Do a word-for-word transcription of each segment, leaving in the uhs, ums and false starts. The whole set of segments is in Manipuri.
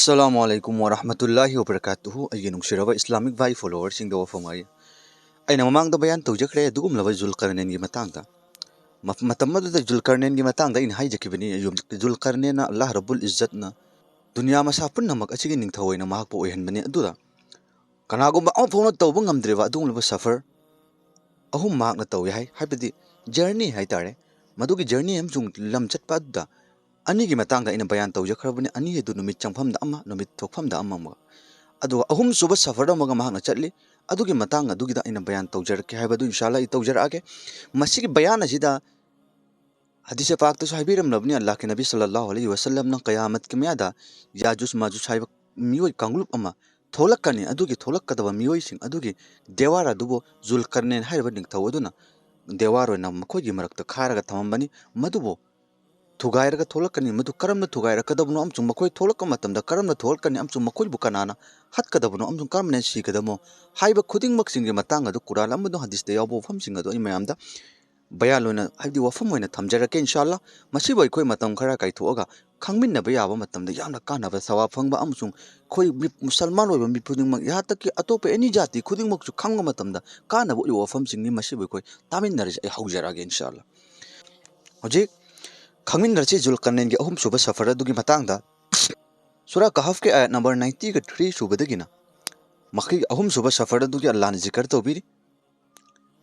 ꯑꯁꯂꯥꯃꯨ ꯑꯂꯥꯏꯀꯨꯝ ꯋꯔꯍꯃꯇꯨꯜꯂꯥꯍꯤ ꯋꯕꯔꯀꯥꯇꯨꯍꯨ꯫ ꯑꯩꯒꯤ ꯅꯨꯡꯁꯤꯔꯕ ꯏꯁꯂꯥꯃꯤꯛ ꯚꯥꯏ ꯐꯣꯂꯣꯋꯔꯁꯤꯡꯗ ꯋꯥꯐꯝ ꯍꯥꯏ꯫ ꯑꯩꯅ ꯃꯃꯥꯡꯗ ꯕꯌꯥꯟ ꯇꯧꯖꯈ꯭ꯔꯦ ꯑꯗꯨꯒꯨꯝꯂꯕ ꯖꯨꯜꯀꯔꯅꯦꯟꯒꯤ ꯃꯇꯥꯡꯗ꯫ ꯃ-, ꯃꯇꯝ ꯑꯗꯨꯗ ꯖꯨꯜꯀꯔꯅꯦꯟꯒꯤ ꯃꯇꯥꯡꯗ ꯑꯩꯅ ꯍꯥꯏꯖꯈꯤꯕꯅꯤ, ꯖꯨꯜꯀꯔꯅꯦꯟꯅ ꯑꯜꯂꯥꯍ ꯔꯕꯨꯜ ꯏꯖꯠꯅ ꯗꯨꯅꯤꯌꯥ ꯃꯁꯥ ꯄꯨꯝꯅꯃꯛ ꯑꯁꯤꯒꯤ ꯅꯤꯡꯊꯧ ꯑꯣꯏꯅ ꯃꯍꯥꯛꯄꯨ ꯑꯣꯏꯍꯟꯕꯅꯤ꯫ ꯑꯗꯨꯗ ꯀꯅꯥꯒꯨꯝꯕ ꯑꯃꯐꯥꯎꯅ ꯇꯧꯕ ꯉꯝꯗ꯭ꯔꯤꯕ ꯑꯗꯨꯒꯨꯝꯂꯕ ꯁꯐꯔ ꯑꯍꯨꯝ ꯃꯍꯥꯛꯅ ꯇꯧꯏ ꯍꯥꯏ, ꯍꯥꯏꯕꯗꯤ ꯖꯔꯅꯤ ꯍꯥꯏꯇꯥꯔꯦ꯫ ꯃꯗꯨꯒꯤ ꯖꯔꯅꯤ ꯑꯃꯁꯨꯡ ꯂꯝ ꯆꯠꯄ ꯑꯗꯨꯗ ꯑꯅꯤꯒꯤ ꯃꯇꯥꯡꯗ ꯑꯩꯅ ꯕꯌꯥꯟ ꯇꯧꯖꯈ꯭ꯔꯕꯅꯤ꯫ ꯑꯅꯤ ꯑꯗꯨ ꯅꯨꯃꯤꯠ ꯆꯪꯐꯝꯗ ꯑꯃ, ꯅꯨꯃꯤꯠ ꯊꯣꯛꯐꯝꯗ ꯑꯃ ꯑꯃꯒ꯫ ꯑꯗꯨꯒ ꯑꯍꯨꯝꯁꯨꯕ ꯁꯐꯔ ꯑꯃꯒ ꯃꯍꯥꯛꯅ ꯆꯠꯂꯤ꯫ ꯑꯗꯨꯒꯤ ꯃꯇꯥꯡ ꯑꯗꯨꯒꯤꯗ ꯑꯩꯅ ꯕꯌꯥꯟ ꯇꯧꯖꯔꯛꯀꯦ ꯍꯥꯏꯕꯗꯨ ꯏꯟꯁꯥ ꯑꯜꯂꯥꯍ ꯑꯩ ꯇꯧꯖꯔꯛꯑꯒꯦ꯫ ꯃꯁꯤꯒꯤ ꯕꯌꯥꯟ ꯑꯁꯤꯗ ꯍꯗꯤꯁ ꯄꯥꯛꯇꯁꯨ ꯍꯥꯏꯕꯤꯔꯝꯂꯕꯅꯤ, ꯑꯜꯂꯥꯍꯀꯤ ꯅꯕꯤ ꯁꯜꯂꯜꯂꯥꯍꯨ ꯑꯂꯩꯍꯤ ꯋꯁꯜꯂꯝꯅ ꯀꯌꯥꯃꯠꯀꯤ ꯃꯌꯥꯗ ꯌꯥꯖꯨꯖ ꯃꯥꯖꯨꯖ ꯍꯥꯏꯕ ꯃꯤꯑꯣꯏ ꯀꯥꯡꯂꯨꯞ ꯑꯃ ꯊꯣꯛꯂꯛꯀꯅꯤ꯫ ꯑꯗꯨꯒꯤ ꯊꯣꯛꯂꯛꯀꯗꯕ ꯃꯤꯑꯣꯏꯁꯤꯡ ꯑꯗꯨꯒꯤ ꯗꯦꯋꯥꯔ ꯑꯗꯨꯕꯨ ꯖꯨꯜꯀꯔꯅꯦꯟ ꯍꯥꯏꯔꯤꯕ ꯅꯤꯡꯊꯧ ꯑꯗꯨꯅ ꯗꯦꯋꯥꯔ ꯑꯣꯏꯅ ꯃꯈꯣꯏꯒꯤ ꯃꯔꯛꯇ ꯈꯥꯔꯒ ꯊꯝꯃꯝꯕꯅꯤ꯫ ꯃꯗꯨꯕꯨ ꯊꯨꯒꯥꯏꯔꯒ ꯊꯣꯛꯂꯛꯀꯅꯤ꯫ ꯃꯗꯨ ꯀꯔꯝꯅ ꯊꯨꯒꯥꯏꯔꯛꯀꯗꯕꯅꯣ ꯑꯃꯁꯨꯡ ꯃꯈꯣꯏ ꯊꯣꯛꯂꯛꯄ ꯃꯇꯝꯗ ꯀꯔꯝꯅ ꯊꯣꯛꯂꯛꯀꯅꯤ ꯑꯃꯁꯨꯡ ꯃꯈꯣꯏꯕꯨ ꯀꯅꯥꯅ ꯍꯥꯠꯀꯗꯕꯅꯣ ꯑꯃꯁꯨꯡ ꯀꯔꯝꯅ ꯁꯤꯒꯗꯕꯅꯣ ꯍꯥꯏꯕ ꯈꯨꯗꯤꯡꯃꯛꯁꯤꯡꯒꯤ ꯃꯇꯥꯡ ꯑꯗꯨ ꯀꯨꯔꯥꯟ ꯑꯃꯁꯨꯡ ꯍꯗꯤꯁꯇ ꯌꯥꯎꯕ ꯋꯥꯐꯝꯁꯤꯡ ꯑꯗꯨ ꯑꯩ ꯃꯌꯥꯝꯗ ꯕꯌꯥꯟ ꯑꯣꯏꯅ, ꯍꯥꯏꯕꯗꯤ ꯋꯥꯐꯝ ꯑꯣꯏꯅ ꯊꯝꯖꯔꯛꯀꯦ, ꯏꯟꯁꯥ ꯑꯜꯂꯥꯍ꯫ ꯃꯁꯤꯕꯨ ꯑꯩꯈꯣꯏ ꯃꯇꯝ ꯈꯔ ꯀꯥꯏꯊꯣꯛꯑꯒ ꯈꯪꯃꯤꯟꯅꯕ ꯌꯥꯕ ꯃꯇꯝꯗ ꯌꯥꯝꯅ ꯀꯥꯟꯅꯕ ꯁꯋꯥꯕ ꯐꯪꯕ ꯑꯃꯁꯨꯡ ꯑꯩꯈꯣꯏ ꯃꯤ-, ꯃꯨꯁꯜꯃꯥꯟ ꯑꯣꯏꯕ ꯃꯤ ꯈꯨꯗꯤꯡꯃꯛ, ꯌꯍꯥ ꯇꯛꯀꯤ ꯑꯇꯣꯞꯄ ꯑꯦꯅꯤ ꯖꯥꯇꯤ ꯈꯨꯗꯤꯡꯃꯛꯁꯨ ꯈꯪꯕ ꯃꯇꯝꯗ ꯀꯥꯟꯅꯕ ꯑꯣꯏꯕ ꯋꯥꯐꯝꯁꯤꯡꯅꯤ꯫ ꯃꯁꯤꯕꯨ ꯑꯩꯈꯣꯏ ꯇꯥꯃꯤꯟꯅꯔꯁꯤ꯫ ꯑꯩ ꯍꯧꯖꯔꯛꯑꯒꯦ, ꯏꯟꯁꯥ ꯑꯜꯂꯥꯍ꯫ ꯍꯧꯖꯤꯛ ꯈꯪꯃꯤꯟꯅꯔꯁꯤ ꯖꯨꯜꯀꯔꯅꯦꯟꯒꯤ ꯑꯍꯨꯝꯁꯨꯕ ꯁꯐꯔ ꯑꯗꯨꯒꯤ ꯃꯇꯥꯡꯗ꯫ ꯁꯨꯔꯥ ꯀꯍꯐꯀꯤ ꯑꯥꯌꯠ ꯅꯝꯕꯔ ꯅꯥꯏꯟꯇꯤꯒ ꯊ꯭ꯔꯤ ꯁꯨꯕꯗꯒꯤꯅ ꯃꯈꯣꯏꯒꯤ ꯑꯍꯨꯝꯁꯨꯕ ꯁꯐꯔ ꯑꯗꯨꯒꯤ ꯑꯜꯂꯥꯍꯅ ꯖꯤꯀꯔ ꯇꯧꯕꯤꯔꯤ꯫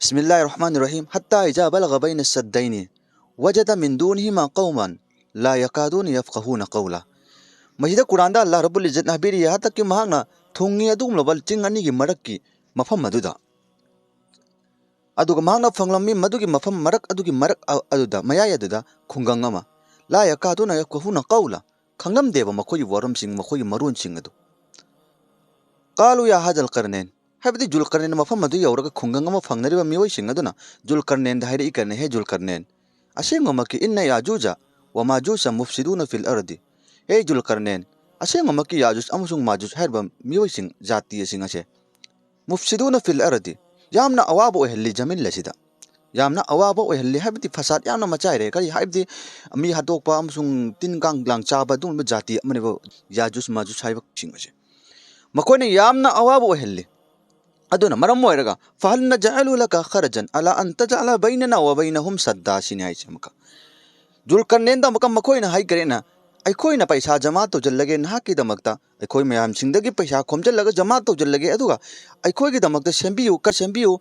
ꯕꯤꯁꯃꯤꯜꯂꯥꯍꯤꯔ ꯔꯍꯃꯥꯅꯤꯔ ꯔꯍꯤꯝ꯫ ꯍꯠꯇꯥ ꯏꯖꯥ ꯕꯂꯒ ꯕꯩꯅ ꯁꯗꯗꯩꯅꯤ ꯋꯖꯗ ꯃꯤꯟ ꯗꯨꯅꯤꯍꯤꯃꯥ ꯀꯧꯃꯥꯟ ꯂꯥ ꯌꯀꯥꯗꯨꯅ ꯌꯐꯀꯍꯨꯅ ꯀꯧꯂꯥ꯫ ꯃꯁꯤꯗ ꯀꯨꯔꯥꯟꯗ ꯑꯜꯂꯥꯍ ꯔꯕꯨꯜ ꯏꯖꯠꯅ ꯍꯥꯏꯕꯤꯔꯤ, ꯍꯟꯗꯛꯀꯤ ꯃꯍꯥꯛꯅ ꯊꯨꯡꯉꯤ ꯑꯗꯨꯒꯨꯝꯂꯕ ꯆꯤꯡ ꯑꯅꯤꯒꯤ ꯃꯔꯛꯀꯤ ꯃꯐꯝ ꯑꯗꯨꯗ꯫ ꯑꯗꯨꯒ ꯃꯍꯥꯛꯅ ꯐꯪꯂꯝꯃꯤ ꯃꯗꯨꯒꯤ ꯃꯐꯝ ꯃꯔꯛ ꯑꯗꯨꯒꯤ ꯃꯔꯛ ꯑ-, ꯑꯗꯨꯗ, ꯃꯌꯥꯏ ꯑꯗꯨꯗ ꯈꯨꯡꯒꯪ ꯑꯃ꯫ ꯂꯥ ꯌꯀꯥꯗꯨꯅ ꯌꯐꯀꯍꯨꯅ ꯀꯧꯂꯥ꯫ ꯈꯪꯂꯝꯗꯦꯕ ꯃꯈꯣꯏꯒꯤ ꯋꯥꯔꯣꯜꯁꯤꯡ, ꯃꯈꯣꯏꯒꯤ ꯃꯔꯣꯟꯁꯤꯡ ꯑꯗꯨ꯫ ꯀꯥꯂꯨ ꯌꯥ ꯍꯥꯖꯜ ꯀꯔꯅꯦꯟ, ꯍꯥꯏꯕꯗꯤ ꯖꯨꯜꯀꯔꯅꯦꯟ ꯃꯐꯝ ꯑꯗꯨ ꯌꯧꯔꯒ ꯈꯨꯡꯒꯪ ꯑꯃ ꯐꯪꯅꯔꯤꯕ ꯃꯤꯑꯣꯏꯁꯤꯡ ꯑꯗꯨꯅ ꯖꯨꯜꯀꯔꯅꯦꯟꯗ ꯍꯥꯏꯔꯛꯏ ꯀꯔꯅꯦ, "ꯍꯦ ꯖꯨꯜꯀꯔꯅꯦꯟ, ꯑꯁꯦꯡꯕꯃꯛꯀꯤ ꯏꯟꯅ ꯌꯥꯖꯨꯖ ꯋ ꯃꯥꯖꯨꯖ ꯃꯨꯐꯁꯤꯗꯨꯅ ꯐꯤꯜ ꯑꯔꯗꯤ꯫ ꯍꯦ ꯖꯨꯜꯀꯔꯅꯦꯟ, ꯑꯁꯦꯡꯕꯃꯛꯀꯤ ꯌꯥꯖꯨꯖ ꯑꯃꯁꯨꯡ ꯃꯥꯖꯨꯖ ꯍꯥꯏꯔꯤꯕ ꯃꯤꯑꯣꯏꯁꯤꯡ, ꯖꯥꯇꯤꯁꯤꯡ ꯑꯁꯦ ꯃꯨꯐꯁꯤꯗꯨꯅ ꯐꯤꯜ ꯑꯔꯗꯤ, ꯌꯥꯝꯅ ꯑꯋꯥꯕ ꯑꯣꯏꯍꯜꯂꯤ ꯖꯃꯤꯟ ꯑꯁꯤꯗ꯫ ꯌꯥꯝꯅ ꯑꯋꯥꯕ ꯑꯣꯏꯍꯜꯂꯤ, ꯍꯥꯏꯕꯗꯤ ꯐꯁꯥꯗ ꯌꯥꯝꯅ ꯃꯆꯥꯏꯔꯦ꯫ ꯀꯔꯤ ꯍꯥꯏꯕꯗꯤ ꯃꯤ ꯍꯥꯠꯇꯣꯛꯄ ꯑꯃꯁꯨꯡ ꯇꯤꯟ ꯀꯥꯡ ꯂꯥꯡ ꯆꯥꯕ ꯑꯗꯨꯒꯨꯝꯕ ꯖꯥꯇꯤ ꯑꯃꯅꯦꯕ ꯌꯥꯖꯨꯖ ꯃꯥꯖꯨꯖ ꯍꯥꯏꯕꯁꯤꯡ ꯑꯁꯦ꯫ ꯃꯈꯣꯏꯅ ꯌꯥꯝꯅ ꯑꯋꯥꯕ ꯑꯣꯏꯍꯜꯂꯤ꯫ ꯑꯗꯨꯅ ꯃꯔꯝ ꯑꯣꯏꯔꯒ "ꯐꯍꯜ ꯅꯖꯑꯂꯨ ꯂꯀ ꯈꯔꯖꯟ ꯑꯂꯥ ꯑꯟ ꯇꯖꯑꯂ ꯕꯩꯅꯅꯥ ꯋ ꯕꯩꯅꯍꯨꯝ ꯁꯗꯥ" ꯁꯤꯅꯤ ꯍꯥꯏꯁꯦ꯫ ꯑꯃꯨꯛꯀ ꯖꯨꯜꯀꯔꯅꯦꯟꯗ ꯑꯃꯨꯛꯀ ꯃꯈꯣꯏꯅ ꯍꯥꯏꯈ꯭ꯔꯦꯅ, "ꯑꯩꯈꯣꯏꯅ ꯄꯩꯁꯥ ꯖꯃꯥ ꯇꯧꯁꯤꯜꯂꯒꯦ ꯅꯍꯥꯛꯀꯤꯗꯃꯛꯇ, ꯑꯩꯈꯣꯏ ꯃꯌꯥꯝꯁꯤꯡꯗꯒꯤ ꯄꯩꯁꯥ ꯈꯣꯝꯖꯤꯜꯂꯒ ꯖꯃꯥ ꯇꯧꯁꯤꯜꯂꯒꯦ, ꯑꯗꯨꯒ ꯑꯩꯈꯣꯏꯒꯤꯗꯃꯛꯇ ꯁꯦꯝꯕꯤꯌꯨ, ꯀ-, ꯁꯦꯝꯕꯤꯌꯨ"꯫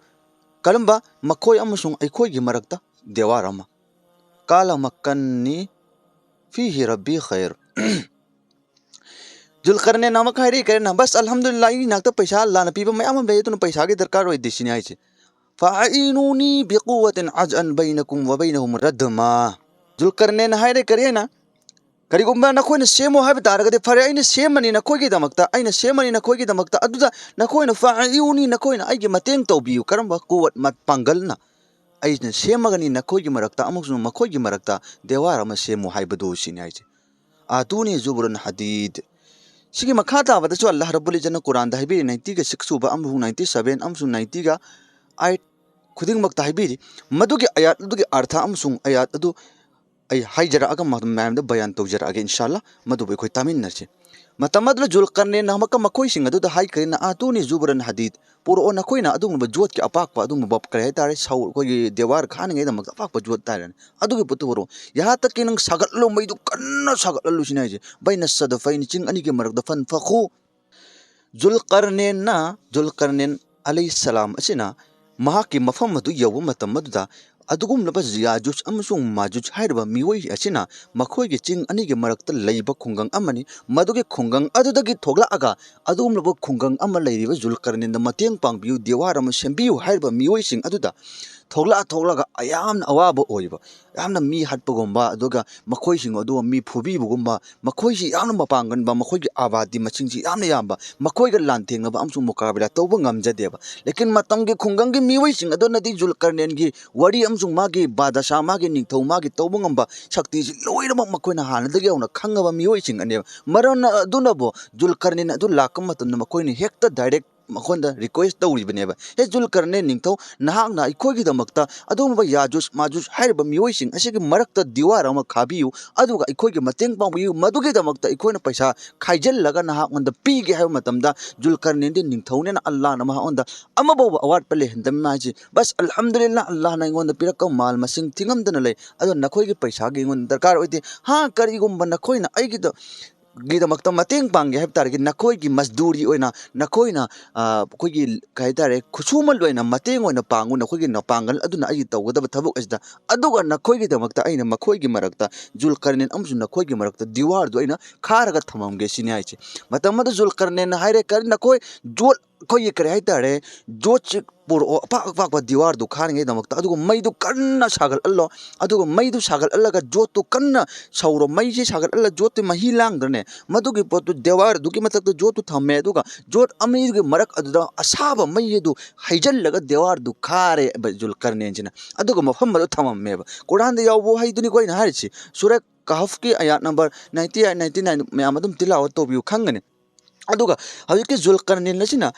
ꯀꯔꯝꯕ? ꯃꯈꯣꯏ ꯑꯃꯁꯨꯡ ꯑꯩꯈꯣꯏꯒꯤ ꯃꯔꯛꯇ ꯗꯦꯋꯥꯔ ꯑꯃ꯫ "ꯀꯥꯂ ꯃꯛꯀꯟꯅꯤ ꯐꯤꯍꯤ ꯔꯕꯤ ꯈꯩꯔ"꯫ ꯖꯨꯜꯀꯔꯅꯦꯟ ꯑꯃꯨꯛ ꯍꯥꯏꯔꯛꯏ ꯀꯔꯤꯅ, "ꯕꯁ, ꯑꯜꯍꯝꯗꯨꯂꯤꯜꯂꯥꯍ, ꯑꯩꯒꯤ ꯅꯥꯛꯇ ꯄꯩꯁꯥ ꯂꯥꯟꯅ ꯄꯤꯕ ꯃꯌꯥꯝ ꯑꯃ ꯂꯩ, ꯑꯗꯨꯅ ꯄꯩꯁꯥꯒꯤ ꯗꯔꯀꯥꯔ ꯑꯣꯏꯗꯦ" ꯁꯤꯅꯤ ꯍꯥꯏꯁꯦ꯫ "ꯐꯑꯏꯅꯨꯅꯤ ꯕꯤꯀꯨꯋꯥꯇꯤꯟ ꯑꯖꯑꯟ ꯕꯩꯅꯀꯨꯝ ꯋ ꯕꯩꯅꯍꯨꯝ ꯔꯗꯃꯥ"꯫ ꯖꯨꯜꯀꯔꯅꯦꯟ ꯍꯥꯏꯔꯦ ꯀꯔꯤ ꯍꯥꯏꯅ? "ꯀꯔꯤꯒꯨꯝꯕ ꯅꯈꯣꯏꯅ ꯁꯦꯝꯃꯨ ꯍꯥꯏꯕ ꯇꯥꯔꯒꯗꯤ, ꯐꯔꯦ, ꯑꯩꯅ ꯁꯦꯝꯃꯅꯤ ꯅꯈꯣꯏꯒꯤꯗꯃꯛꯇ, ꯑꯩꯅ ꯁꯦꯝꯃꯅꯤ ꯅꯈꯣꯏꯒꯤꯗꯃꯛꯇ, ꯑꯗꯨꯗ ꯅꯈꯣꯏꯅ ꯐꯑꯏꯎꯅꯤ, ꯅꯈꯣꯏꯅ ꯑꯩꯒꯤ ꯃꯇꯦꯡ ꯇꯧꯕꯤꯌꯨ"꯫ ꯀꯔꯝꯕ? ꯀꯨꯋꯠ, ꯃ-, ꯄꯥꯡꯒꯜꯅ꯫ "ꯑꯩꯅ ꯁꯦꯝꯃꯒꯅꯤ ꯅꯈꯣꯏꯒꯤ ꯃꯔꯛꯇ ꯑꯃꯁꯨꯡ ꯃꯈꯣꯏꯒꯤ ꯃꯔꯛꯇ ꯗꯦꯋꯥꯔ ꯑꯃ ꯁꯦꯝꯃꯨ" ꯍꯥꯏꯕꯗꯨ ꯁꯤꯅꯤ ꯍꯥꯏꯁꯦ꯫ "ꯑꯥꯇꯨꯅꯤ ꯖꯨꯕꯨꯔꯟ ꯍꯗꯤꯗ"꯫ ꯁꯤꯒꯤ ꯃꯈꯥ ꯇꯥꯕꯗꯁꯨ ꯑꯜꯂꯥꯍ ꯔꯕꯨꯜ ꯏꯖꯠꯅ ꯀꯨꯔꯥꯟꯗ ꯍꯥꯏꯕꯤꯔꯤ, ꯅꯥꯏꯟꯇꯤꯒ ꯁꯤꯛꯁ ꯁꯨꯕ ꯑꯃꯁꯨꯡ ꯅꯥꯏꯟꯇꯤ ꯁꯚꯦꯟ ꯑꯃꯁꯨꯡ ꯅꯥꯏꯟꯇꯤꯒ ꯑꯩꯠ ꯈꯨꯗꯤꯡꯃꯛꯇ ꯍꯥꯏꯕꯤꯔꯤ꯫ ꯃꯗꯨꯒꯤ ꯑꯥꯌꯥꯠ ꯑꯗꯨꯒꯤ ꯑꯥꯔꯊ ꯑꯃꯁꯨꯡ ꯑꯥꯌꯥꯠ ꯑꯗꯨ ꯑꯩ ꯍꯥꯏꯖꯔꯛꯑꯒ ꯃ-, ꯃꯌꯥꯝꯗ ꯕꯌꯥꯟ ꯇꯧꯖꯔꯛꯑꯒꯦ, ꯏꯟꯁꯥꯜꯂꯥ, ꯃꯗꯨꯕꯨ ꯑꯩꯈꯣꯏ ꯇꯥꯃꯤꯟꯅꯁꯤ꯫ ꯃꯇꯝ ꯑꯗꯨꯗ ꯖꯨꯜꯀꯔꯅꯦꯟꯅ ꯑꯃꯨꯛꯀ ꯃꯈꯣꯏꯁꯤꯡ ꯑꯗꯨꯗ ꯍꯥꯏꯈ꯭ꯔꯦꯅ, "ꯑꯥꯇꯨꯅꯤ ꯖꯨꯕꯔꯟ ꯍꯗꯤꯗ, ꯄꯨꯔꯛꯑꯣ, ꯅꯈꯣꯏꯅ ꯑꯗꯨꯒꯨꯝꯂꯕ ꯖꯣꯠꯀꯤ ꯑꯄꯥꯛꯄ ꯑꯗꯨꯒꯨꯝꯂꯕ, ꯀꯔꯤ ꯍꯥꯏꯇꯥꯔꯦ, ꯁꯧ-, ꯑꯩꯈꯣꯏꯒꯤ ꯗꯦꯋꯥꯔ ꯈꯥꯅꯤꯡꯉꯥꯏꯗꯃꯛꯇ ꯑꯄꯥꯛꯄ ꯖꯣꯠ ꯍꯥꯏꯇꯥꯔꯦꯅꯦ, ꯑꯗꯨꯒꯤ ꯄꯣꯠꯇꯨ ꯄꯨꯔꯛꯑꯣ꯫ ꯌꯥꯍꯥ ꯇꯛꯀꯤ ꯅꯪ ꯁꯥꯒꯠꯂꯣ, ꯃꯩꯗꯨ ꯀꯟꯅ ꯁꯥꯒꯠꯍꯜꯂꯨ" ꯁꯤꯅꯤ ꯍꯥꯏꯁꯦ꯫ "ꯕꯩꯅ ꯁꯗꯐꯩꯅꯤ, ꯆꯤꯡ ꯑꯅꯤꯒꯤ ꯃꯔꯛꯇ ꯐꯟꯐꯈꯨ"꯫ ꯖꯨꯜꯀꯔꯅꯦꯟꯅ, ꯖꯨꯜꯀꯔꯅꯦꯟ ꯑꯂꯩꯍꯤꯁꯁꯂꯥꯝ ꯑꯁꯤꯅ ꯃꯍꯥꯛꯀꯤ ꯃꯐꯝ ꯑꯗꯨ ꯌꯧꯕ ꯃꯇꯝ ꯑꯗꯨꯗ, ꯑꯗꯨꯒꯨꯝꯂꯕ ꯌꯥꯖꯨꯖ ꯑꯃꯁꯨꯡ ꯃꯥꯖꯨꯖ ꯍꯥꯏꯔꯤꯕ ꯃꯤꯑꯣꯏ ꯑꯁꯤꯅ ꯃꯈꯣꯏꯒꯤ ꯆꯤꯡ ꯑꯅꯤꯒꯤ ꯃꯔꯛꯇ ꯂꯩꯕ ꯈꯨꯡꯒꯪ ꯑꯃꯅꯤ꯫ ꯃꯗꯨꯒꯤ ꯈꯨꯡꯒꯪ ꯑꯗꯨꯗꯒꯤ ꯊꯣꯛꯂꯛꯑꯒ, ꯑꯗꯨꯒꯨꯝꯂꯕ ꯈꯨꯡꯒꯪ ꯑꯃ ꯂꯩꯔꯤꯕ ꯖꯨꯜꯀꯔꯅꯦꯟꯗ ꯃꯇꯦꯡ ꯄꯥꯡꯕꯤꯌꯨ, ꯗꯤꯋꯥꯔ ꯑꯃ ꯁꯦꯝꯕꯤꯌꯨ ꯍꯥꯏꯔꯤꯕ ꯃꯤꯑꯣꯏꯁꯤꯡ ꯑꯗꯨꯗ ꯊꯣꯛꯂꯛꯑ ꯊꯣꯛꯂꯒ ꯌꯥꯝꯅ ꯑꯋꯥꯕ ꯑꯣꯏꯕ, ꯌꯥꯝꯅ ꯃꯤ ꯍꯥꯠꯄꯒꯨꯝꯕ, ꯑꯗꯨꯒ ꯃꯈꯣꯏꯁꯤꯡ ꯑꯗꯨ ꯃꯤ ꯐꯨꯕꯤꯕꯒꯨꯝꯕ, ꯃꯈꯣꯏꯁꯤ ꯌꯥꯝꯅ ꯃꯄꯥꯡꯒꯟꯕ, ꯃꯈꯣꯏꯒꯤ ꯑꯥꯕꯥꯗꯤ ꯃꯁꯤꯡꯁꯤ ꯌꯥꯝꯅ ꯌꯥꯝꯕ, ꯃꯈꯣꯏꯒ ꯂꯥꯟꯊꯦꯡꯅꯕ ꯑꯃꯁꯨꯡ ꯃꯨꯀꯥꯕꯤꯂꯥ ꯇꯧꯕ ꯉꯝꯖꯗꯦꯕ꯫ ꯂꯦꯀꯤꯟ ꯃꯇꯝꯒꯤ ꯈꯨꯡꯒꯪꯒꯤ ꯃꯤꯑꯣꯏꯁꯤꯡ ꯑꯗꯨꯅꯗꯤ ꯖꯨꯜꯀꯔꯅꯦꯟꯒꯤ ꯋꯥꯔꯤ ꯑꯃꯁꯨꯡ ꯃꯥꯒꯤ ꯕꯥꯗꯁꯥ, ꯃꯥꯒꯤ ꯅꯤꯡꯊꯧ, ꯃꯥꯒꯤ ꯇꯧꯕ ꯉꯝꯕ ꯁꯛꯇꯤꯁꯤ ꯂꯣꯏꯅꯃꯛ ꯃꯈꯣꯏꯅ ꯍꯥꯟꯅꯗꯒꯤ ꯍꯧꯅ ꯈꯪꯉꯕ ꯃꯤꯑꯣꯏꯁꯤꯡ ꯑꯅꯦꯕ꯫ ꯃꯔꯝ ꯑꯗꯨꯅꯕꯨ ꯖꯨꯜꯀꯔꯅꯦꯟ ꯑꯗꯨ ꯂꯥꯛꯄ ꯃꯇꯝꯗ ꯃꯈꯣꯏꯅ ꯍꯦꯛꯇ ꯗꯥꯏꯔꯦꯛ ꯃꯈꯣꯟꯗ request ꯇꯧꯔꯤꯕꯅꯦꯕ, "ꯍꯦ ꯖꯨꯜꯀꯔꯅꯦꯟ ꯅꯤꯡꯊꯧ, ꯅꯍꯥꯛꯅ ꯑꯩꯈꯣꯏꯒꯤꯗꯃꯛꯇ ꯑꯗꯨꯒꯨꯝꯕ ꯌꯥꯖꯨꯖ ꯃꯥꯖꯨꯖ ꯍꯥꯏꯔꯤꯕ ꯃꯤꯑꯣꯏꯁꯤꯡ ꯑꯁꯤꯒꯤ ꯃꯔꯛꯇ ꯗꯤꯋꯥꯔ ꯑꯃ ꯈꯥꯕꯤꯌꯨ, ꯑꯗꯨꯒ ꯑꯩꯈꯣꯏꯒꯤ ꯃꯇꯦꯡ ꯄꯥꯡꯕꯤꯌꯨ, ꯃꯗꯨꯒꯤꯗꯃꯛꯇ ꯑꯩꯈꯣꯏꯅ ꯄꯩꯁꯥ ꯈꯥꯏꯖꯤꯜꯂꯒ ꯅꯍꯥꯛꯉꯣꯟꯗ ꯄꯤꯒꯦ" ꯍꯥꯏꯕ ꯃꯇꯝꯗ, ꯖꯨꯜꯀꯔꯅꯦꯟꯗꯤ ꯅꯤꯡꯊꯧꯅꯦꯅ ꯑꯜꯂꯥꯍꯅ ꯃꯉꯣꯟꯗ ꯑꯃꯐꯥꯎꯕ ꯑꯋꯥꯠꯄ ꯂꯩꯍꯟꯗꯕꯅꯤ ꯍꯥꯏꯁꯤ꯫ "ꯕꯁ, ꯑꯜꯍꯝꯗꯨꯂꯤꯜꯂꯥꯍ, ꯑꯜꯂꯥꯍꯅ ꯑꯩꯉꯣꯟꯗ ꯄꯤꯔꯛꯄ ꯃꯥꯜ ꯃꯁꯤꯡ ꯊꯤꯉꯝꯗꯅ ꯂꯩ, ꯑꯗꯣ ꯅꯈꯣꯏꯒꯤ ꯄꯩꯁꯥꯒꯤ ꯑꯩꯉꯣꯟꯗ ꯗꯔꯀꯥꯔ ꯑꯣꯏꯗꯦ꯫ ꯍꯥ, ꯀꯔꯤꯒꯨꯝꯕ ꯅꯈꯣꯏꯅ ꯑꯩꯒꯤꯗ-, ꯒꯤꯗꯃꯛꯇ ꯃꯇꯦꯡ ꯄꯥꯡꯒꯦ ꯍꯥꯏꯕ ꯇꯥꯔꯒꯗꯤ, ꯅꯈꯣꯏꯒꯤ ꯃꯖꯗꯨꯔꯤ ꯑꯣꯏꯅ, ꯅꯈꯣꯏꯅ, ꯑ, ꯑꯩꯈꯣꯏꯒꯤ, ꯀꯩ ꯍꯥꯏꯇꯥꯔꯦ, ꯈꯨꯠꯁꯨꯃꯜ ꯑꯣꯏꯅ ꯃꯇꯦꯡ ꯑꯣꯏꯅ ꯄꯥꯡꯉꯨ, ꯅꯈꯣꯏꯒꯤ ꯅꯄꯥꯡꯒꯜ ꯑꯗꯨꯅ ꯑꯩꯒꯤ ꯇꯧꯒꯗꯕ ꯊꯕꯛ ꯑꯁꯤꯗ꯫ ꯑꯗꯨꯒ ꯅꯈꯣꯏꯒꯤꯗꯃꯛꯇ ꯑꯩꯅ ꯃꯈꯣꯏꯒꯤ ꯃꯔꯛꯇ, ꯖꯨꯜꯀꯔꯅꯦꯟ ꯑꯃꯁꯨꯡ ꯅꯈꯣꯏꯒꯤ ꯃꯔꯛꯇ ꯗꯤꯋꯥꯔꯗꯨ ꯑꯩꯅ ꯈꯥꯔꯒ ꯊꯝꯃꯝꯒꯦ" ꯁꯤꯅꯤ ꯍꯥꯏꯁꯦ꯫ ꯃꯇꯝ ꯑꯗꯨ ꯖꯨꯜꯀꯔꯅꯦꯟꯅ ꯍꯥꯏꯔꯦ, "ꯀꯔꯤ ꯅꯈꯣꯏ ꯖꯣꯠ, ꯑꯩꯈꯣꯏꯒꯤ, ꯀꯔꯤ ꯍꯥꯏꯇꯥꯔꯦ, ꯖꯣꯠꯁꯤ ꯄꯨꯔꯛꯑꯣ, ꯑꯄꯥꯛ ꯑꯄꯥꯛꯄ ꯗꯤꯋꯥꯔꯗꯨ ꯈꯥꯔꯤꯉꯩꯗꯃꯛꯇ, ꯑꯗꯨꯒ ꯃꯩꯗꯨ ꯀꯟꯅ ꯁꯥꯒꯠꯍꯜꯂꯣ, ꯑꯗꯨꯒ ꯃꯩꯗꯨ ꯁꯥꯒꯠꯍꯜꯂꯒ ꯖꯣꯠꯇꯨ ꯀꯟꯅ ꯁꯧꯔꯣ, ꯃꯩꯁꯤ ꯁꯥꯒꯠꯍꯜꯂ ꯖꯣꯠꯇꯨ ꯃꯍꯤ ꯂꯥꯡꯗ꯭ꯔꯅꯦ, ꯃꯗꯨꯒꯤ ꯄꯣꯠꯇꯨ ꯗꯤꯋꯥꯔꯗꯨꯒꯤ ꯃꯊꯛꯇ ꯖꯣꯠꯇꯨ ꯊꯝꯃꯦ, ꯑꯗꯨꯒ ꯖꯣꯠ ꯑꯅꯤꯒꯤ ꯃꯔꯛ ꯑꯗꯨꯗ ꯑꯁꯥꯕ ꯃꯩ ꯑꯗꯨ ꯍꯩꯖꯤꯜꯂꯒ ꯗꯤꯋꯥꯔꯗꯨ ꯈꯥꯔꯦꯕ ꯖꯨꯜꯀꯔꯅꯦꯟꯁꯤꯅ, ꯑꯗꯨꯒ ꯃꯐꯝ ꯑꯗꯨ ꯊꯝꯃꯝꯃꯦꯕ"꯫ ꯀꯨꯔꯥꯟꯗ ꯌꯥꯎꯕ ꯋꯥꯍꯩꯗꯨꯅꯤꯀꯣ ꯑꯩꯅ ꯍꯥꯏꯔꯤꯁꯤ, ꯁꯨꯔꯥ ꯀꯍꯐꯀꯤ ꯑꯌꯥꯠ number ninety eight, ninety nine ꯃꯌꯥꯝ ꯑꯗꯨꯝ ꯇꯤꯂꯥꯋꯠ ꯇꯧꯕꯤꯌꯨ, ꯈꯪꯒꯅꯤ꯫ ꯑꯗꯨꯒ ꯍꯧꯖꯤꯛꯀꯤ ꯖꯨꯜꯀꯔꯅꯦꯟ ꯑꯁꯤꯅ,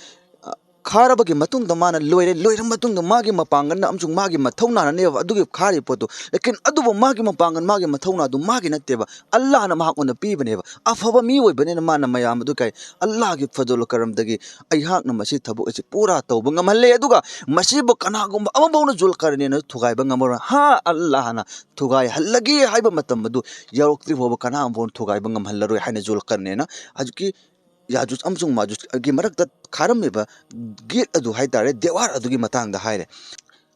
ꯑ, ꯈꯥꯔꯕꯒꯤ ꯃꯇꯨꯡꯗ ꯃꯥꯅ ꯂꯣꯏꯔꯦ, ꯂꯣꯏꯔꯕ ꯃꯇꯨꯡꯗ ꯃꯥꯒꯤ ꯃꯄꯥꯡꯒꯜꯅ ꯑꯃꯁꯨꯡ ꯃꯥꯒꯤ ꯃꯊꯧꯅꯥꯅꯅꯦꯕ ꯑꯗꯨꯒꯤ ꯈꯥꯔꯤꯕ ꯄꯣꯠꯇꯨ꯫ ꯂꯦꯀꯤꯟ ꯑꯗꯨꯕꯨ ꯃꯥꯒꯤ ꯃꯄꯥꯡꯒꯜ, ꯃꯥꯒꯤ ꯃꯊꯧꯅꯥꯗꯨ ꯃꯥꯒꯤ ꯅꯠꯇꯦꯕ, ꯑꯜꯂꯥꯍꯅ ꯃꯍꯥꯛꯉꯣꯟꯗ ꯄꯤꯕꯅꯦꯕ꯫ ꯑꯐꯕ ꯃꯤ ꯑꯣꯏꯕꯅꯤꯅ ꯃꯥꯅ ꯃꯌꯥꯝ ꯑꯗꯨ ꯀꯩ, "ꯑꯜꯂꯥꯍꯒꯤ ꯐꯖꯜ ꯀꯔꯝꯗꯒꯤ ꯑꯩꯍꯥꯛꯅ ꯃꯁꯤ ꯊꯕꯛ ꯑꯁꯤ ꯄꯨꯔꯥ ꯇꯧꯕ ꯉꯝꯍꯜꯂꯦ, ꯑꯗꯨꯒ ꯃꯁꯤꯕꯨ ꯀꯅꯥꯒꯨꯝꯕ ꯑꯃꯐꯥꯎꯅ ꯖꯨꯜꯀꯔꯅꯦꯟꯅ ꯊꯨꯒꯥꯏꯕ ꯉꯝꯃꯔꯣꯏ꯫ ꯍꯥ, ꯑꯜꯂꯥꯍꯅ ꯊꯨꯒꯥꯏꯍꯜꯂꯒꯦ ꯍꯥꯏꯕ ꯃꯇꯝ ꯑꯗꯨ ꯌꯧꯔꯛꯇ꯭ꯔꯤ ꯐꯥꯎꯕ ꯀꯅꯥ ꯑꯃꯐꯥꯎꯅ ꯊꯨꯒꯥꯏꯕ ꯉꯝꯍꯜꯂꯔꯣꯏ" ꯍꯥꯏꯅ ꯖꯨꯜꯀꯔꯅꯦꯟꯅ ꯍꯧꯖꯤꯛꯀꯤ ꯌꯥꯖꯨꯖ ꯑꯃꯁꯨꯡ ꯃꯥꯖꯨꯖꯒꯤ ꯃꯔꯛꯇ ꯈꯥꯔꯝꯃꯤꯕ ꯒꯦꯠ ꯑꯗꯨ ꯍꯥꯏꯇꯥꯔꯦ, ꯗꯦꯋꯥꯔ ꯑꯗꯨꯒꯤ ꯃꯇꯥꯡꯗ ꯍꯥꯏꯔꯦ꯫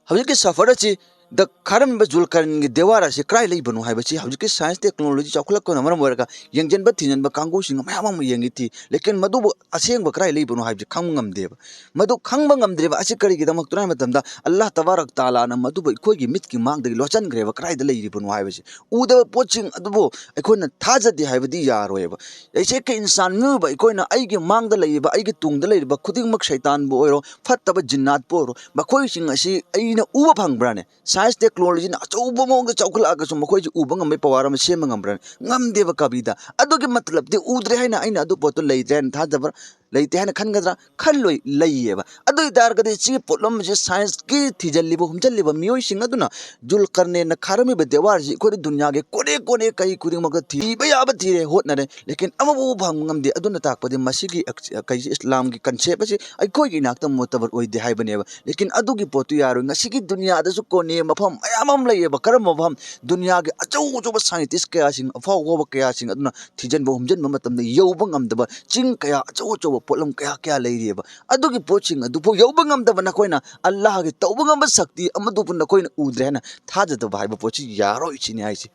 ꯍꯧꯖꯤꯛꯀꯤ ꯁꯐꯔ ꯑꯁꯤ ꯗ ꯈꯥꯔꯝꯃꯤꯕ ꯖꯨꯜꯀꯔꯅꯦꯟꯒꯤ ꯗꯦꯋꯥꯔ ꯑꯁꯤ ꯀꯗꯥꯏ ꯂꯩꯕꯅꯣ ꯍꯥꯏꯕꯁꯤ ꯍꯧꯖꯤꯛꯀꯤ science technology ꯆꯥꯎꯈꯠꯂꯛꯄꯅ ꯃꯔꯝ ꯑꯣꯏꯔꯒ ꯌꯦꯡꯁꯤꯟꯕ ꯊꯤꯖꯤꯟꯕ ꯀꯥꯡꯕꯨꯁꯤꯡꯅ ꯃꯌꯥꯝ ꯑꯃ ꯌꯦꯡꯉꯤ ꯊꯤ, ꯂꯦꯀꯤꯟ ꯃꯗꯨꯕꯨ ꯑꯁꯦꯡꯕ ꯀꯗꯥꯏ ꯂꯩꯕꯅꯣ ꯍꯥꯏꯕꯁꯤ ꯈꯪꯕ ꯉꯝꯗꯦꯕ꯫ ꯃꯗꯨ ꯈꯪꯕ ꯉꯝꯗ꯭ꯔꯤꯕ ꯑꯁꯤ ꯀꯔꯤꯒꯤꯗꯃꯛꯇꯅꯣ ꯍꯥꯏꯕ ꯃꯇꯝꯗ, ꯑꯜꯂꯥꯍ ꯇꯕꯥꯔꯛ ꯇꯥꯂꯥꯅ ꯃꯗꯨꯕꯨ ꯑꯩꯈꯣꯏꯒꯤ ꯃꯤꯠꯀꯤ ꯃꯥꯡꯗꯒꯤ ꯂꯣꯠꯁꯤꯟꯈ꯭ꯔꯦꯕ, ꯀꯗꯥꯏꯗ ꯂꯩꯔꯤꯕꯅꯣ ꯍꯥꯏꯕꯁꯤ꯫ ꯎꯗꯕ ꯄꯣꯠꯁꯤꯡ ꯑꯗꯨꯕꯨ ꯑꯩꯈꯣꯏꯅ ꯊꯥꯖꯗꯦ ꯍꯥꯏꯕꯗꯤ ꯌꯥꯔꯣꯏꯕ꯫ ꯑꯩꯁꯦ ꯀ ꯏꯟꯁꯥꯟ ꯃꯤꯑꯣꯏꯕ ꯑꯩꯈꯣꯏꯅ ꯑꯩꯒꯤ ꯃꯥꯡꯗ ꯂꯩꯔꯤꯕ, ꯑꯩꯒꯤ ꯇꯨꯡꯗ ꯂꯩꯔꯤꯕ ꯈꯨꯗꯤꯡꯃꯛ, ꯁꯩꯇꯥꯟꯕꯨ ꯑꯣꯏꯔꯣ, ꯐꯠꯇꯕ ꯖꯤꯟꯅꯥꯠꯄꯨ ꯑꯣꯏꯔꯣ, ꯃꯈꯣꯏꯁꯤꯡ ꯑꯁꯤ ꯑꯩꯅ ꯎꯕ ꯐꯪꯕ꯭ꯔꯥꯅꯦ? Science technologyꯅ ꯑꯆꯧꯕ ꯃꯑꯣꯡꯗ ꯆꯥꯎꯈꯠꯂꯛꯑꯒꯁꯨ ꯃꯈꯣꯏꯁꯤ ꯎꯕ ꯉꯝꯕꯒꯤ power ꯑꯃ ꯁꯦꯝꯕ ꯉꯝꯕ꯭ꯔꯥꯅꯦ? ꯉꯝꯗꯦꯕ ꯀꯕꯤꯗ꯫ ꯑꯗꯨꯒꯤ ꯃꯇꯂꯕꯗꯤ ꯎꯗ꯭ꯔꯦ ꯍꯥꯏꯅ ꯑꯩꯅ ꯑꯗꯨ ꯄꯣꯠꯇꯣ ꯂꯩꯇ꯭ꯔꯦ ꯍꯥꯏꯅ ꯊꯥꯖꯕ꯭ꯔꯥ? ꯂꯩꯇꯦ ꯍꯥꯏꯅ ꯈꯟꯒꯗ꯭ꯔꯥ? ꯈꯜꯂꯣꯏ, ꯂꯩꯌꯦꯕ꯫ ꯑꯗꯨ ꯑꯣꯏꯇꯥꯔꯒꯗꯤ ꯁꯤꯒꯤ ꯄꯣꯠꯂꯝ ꯑꯁꯤ ꯁꯥꯏꯟꯁꯀꯤ ꯊꯤꯖꯤꯜꯂꯤꯕ ꯍꯨꯝꯖꯤꯜꯂꯤꯕ ꯃꯤꯑꯣꯏꯁꯤꯡ ꯑꯗꯨꯅ ꯖꯨꯜꯀꯔꯅꯦꯟꯅ ꯈꯥꯔꯝꯃꯤꯕ ꯗꯦꯋꯥꯔꯁꯤ ꯑꯩꯈꯣꯏꯅ ꯗꯨꯅꯤꯌꯥꯒꯤ ꯀꯣꯅꯦ ꯀꯣꯅꯦ ꯀꯩ ꯈꯨꯗꯤꯡꯃꯛꯇ ꯊꯤꯕ ꯌꯥꯕ ꯊꯤꯔꯦ, ꯍꯣꯠꯅꯔꯦ, ꯂꯦꯀꯤꯟ ꯑꯃꯐꯥꯎ ꯐꯪꯕ ꯉꯝꯗꯦ꯫ ꯑꯗꯨꯅ ꯇꯥꯛꯄꯗꯤ ꯃꯁꯤꯒꯤ ꯑꯦꯛ-, ꯀꯩꯁꯤ ꯏꯁꯂꯥꯝꯒꯤ ꯀꯟꯁꯦꯞ ꯑꯁꯤ ꯑꯩꯈꯣꯏꯒꯤ ꯏꯅꯥꯛꯇ ꯃꯣꯇꯕꯔ ꯑꯣꯏꯗꯦ ꯍꯥꯏꯕꯅꯦꯕ꯫ ꯂꯦꯀꯤꯟ ꯑꯗꯨꯒꯤ ꯄꯣꯠꯇꯨ ꯌꯥꯔꯣꯏ꯫ ꯉꯁꯤꯒꯤ ꯗꯨꯅꯤꯌꯥꯗꯁꯨ ꯀꯣꯅꯦ ꯃꯐꯝ ꯃꯌꯥꯝ ꯑꯃ ꯂꯩꯌꯦꯕ꯫ ꯀꯔꯝꯕ ꯃꯐꯝ? ꯗꯨꯅꯤꯌꯥꯒꯤ ꯑꯆꯧ ꯑꯆꯧꯕ ꯁꯥꯏꯟꯇꯤꯁ ꯀꯌꯥꯁꯤꯡ, ꯑꯐꯥꯎ ꯑꯐꯥꯎꯕ ꯀꯌꯥꯁꯤꯡ ꯑꯗꯨꯅ ꯊꯤꯖꯤꯟꯕ ꯍꯨꯝꯖꯤꯟꯕ ꯃꯇꯝꯗ ꯌꯧꯕ ꯉꯝꯗꯕ ꯆꯤꯡ ꯀꯌꯥ, ꯑꯆꯧ ꯑꯆꯧꯕ ꯄꯣꯠꯂꯝ ꯀꯌꯥ ꯀꯌꯥ ꯂꯩꯔꯤꯑꯕ꯫ ꯑꯗꯨꯒꯤ ꯄꯣꯠꯁꯤꯡ ꯑꯗꯨꯐꯥꯎ ꯌꯧꯕ ꯉꯝꯗꯕ ꯅꯈꯣꯏꯅ ꯑꯜꯂꯥꯍꯒꯤ ꯇꯧꯕ ꯉꯝꯕ ꯁꯛꯇꯤ ꯑꯃꯗꯨꯕꯨ ꯅꯈꯣꯏꯅ ꯎꯗ꯭ꯔꯦ ꯍꯥꯏꯅ ꯊꯥꯖꯗꯕ ꯍꯥꯏꯕ ꯄꯣꯠꯁꯤ ꯌꯥꯔꯣꯏ ꯁꯤꯅꯤ ꯍꯥꯏꯁꯦ꯫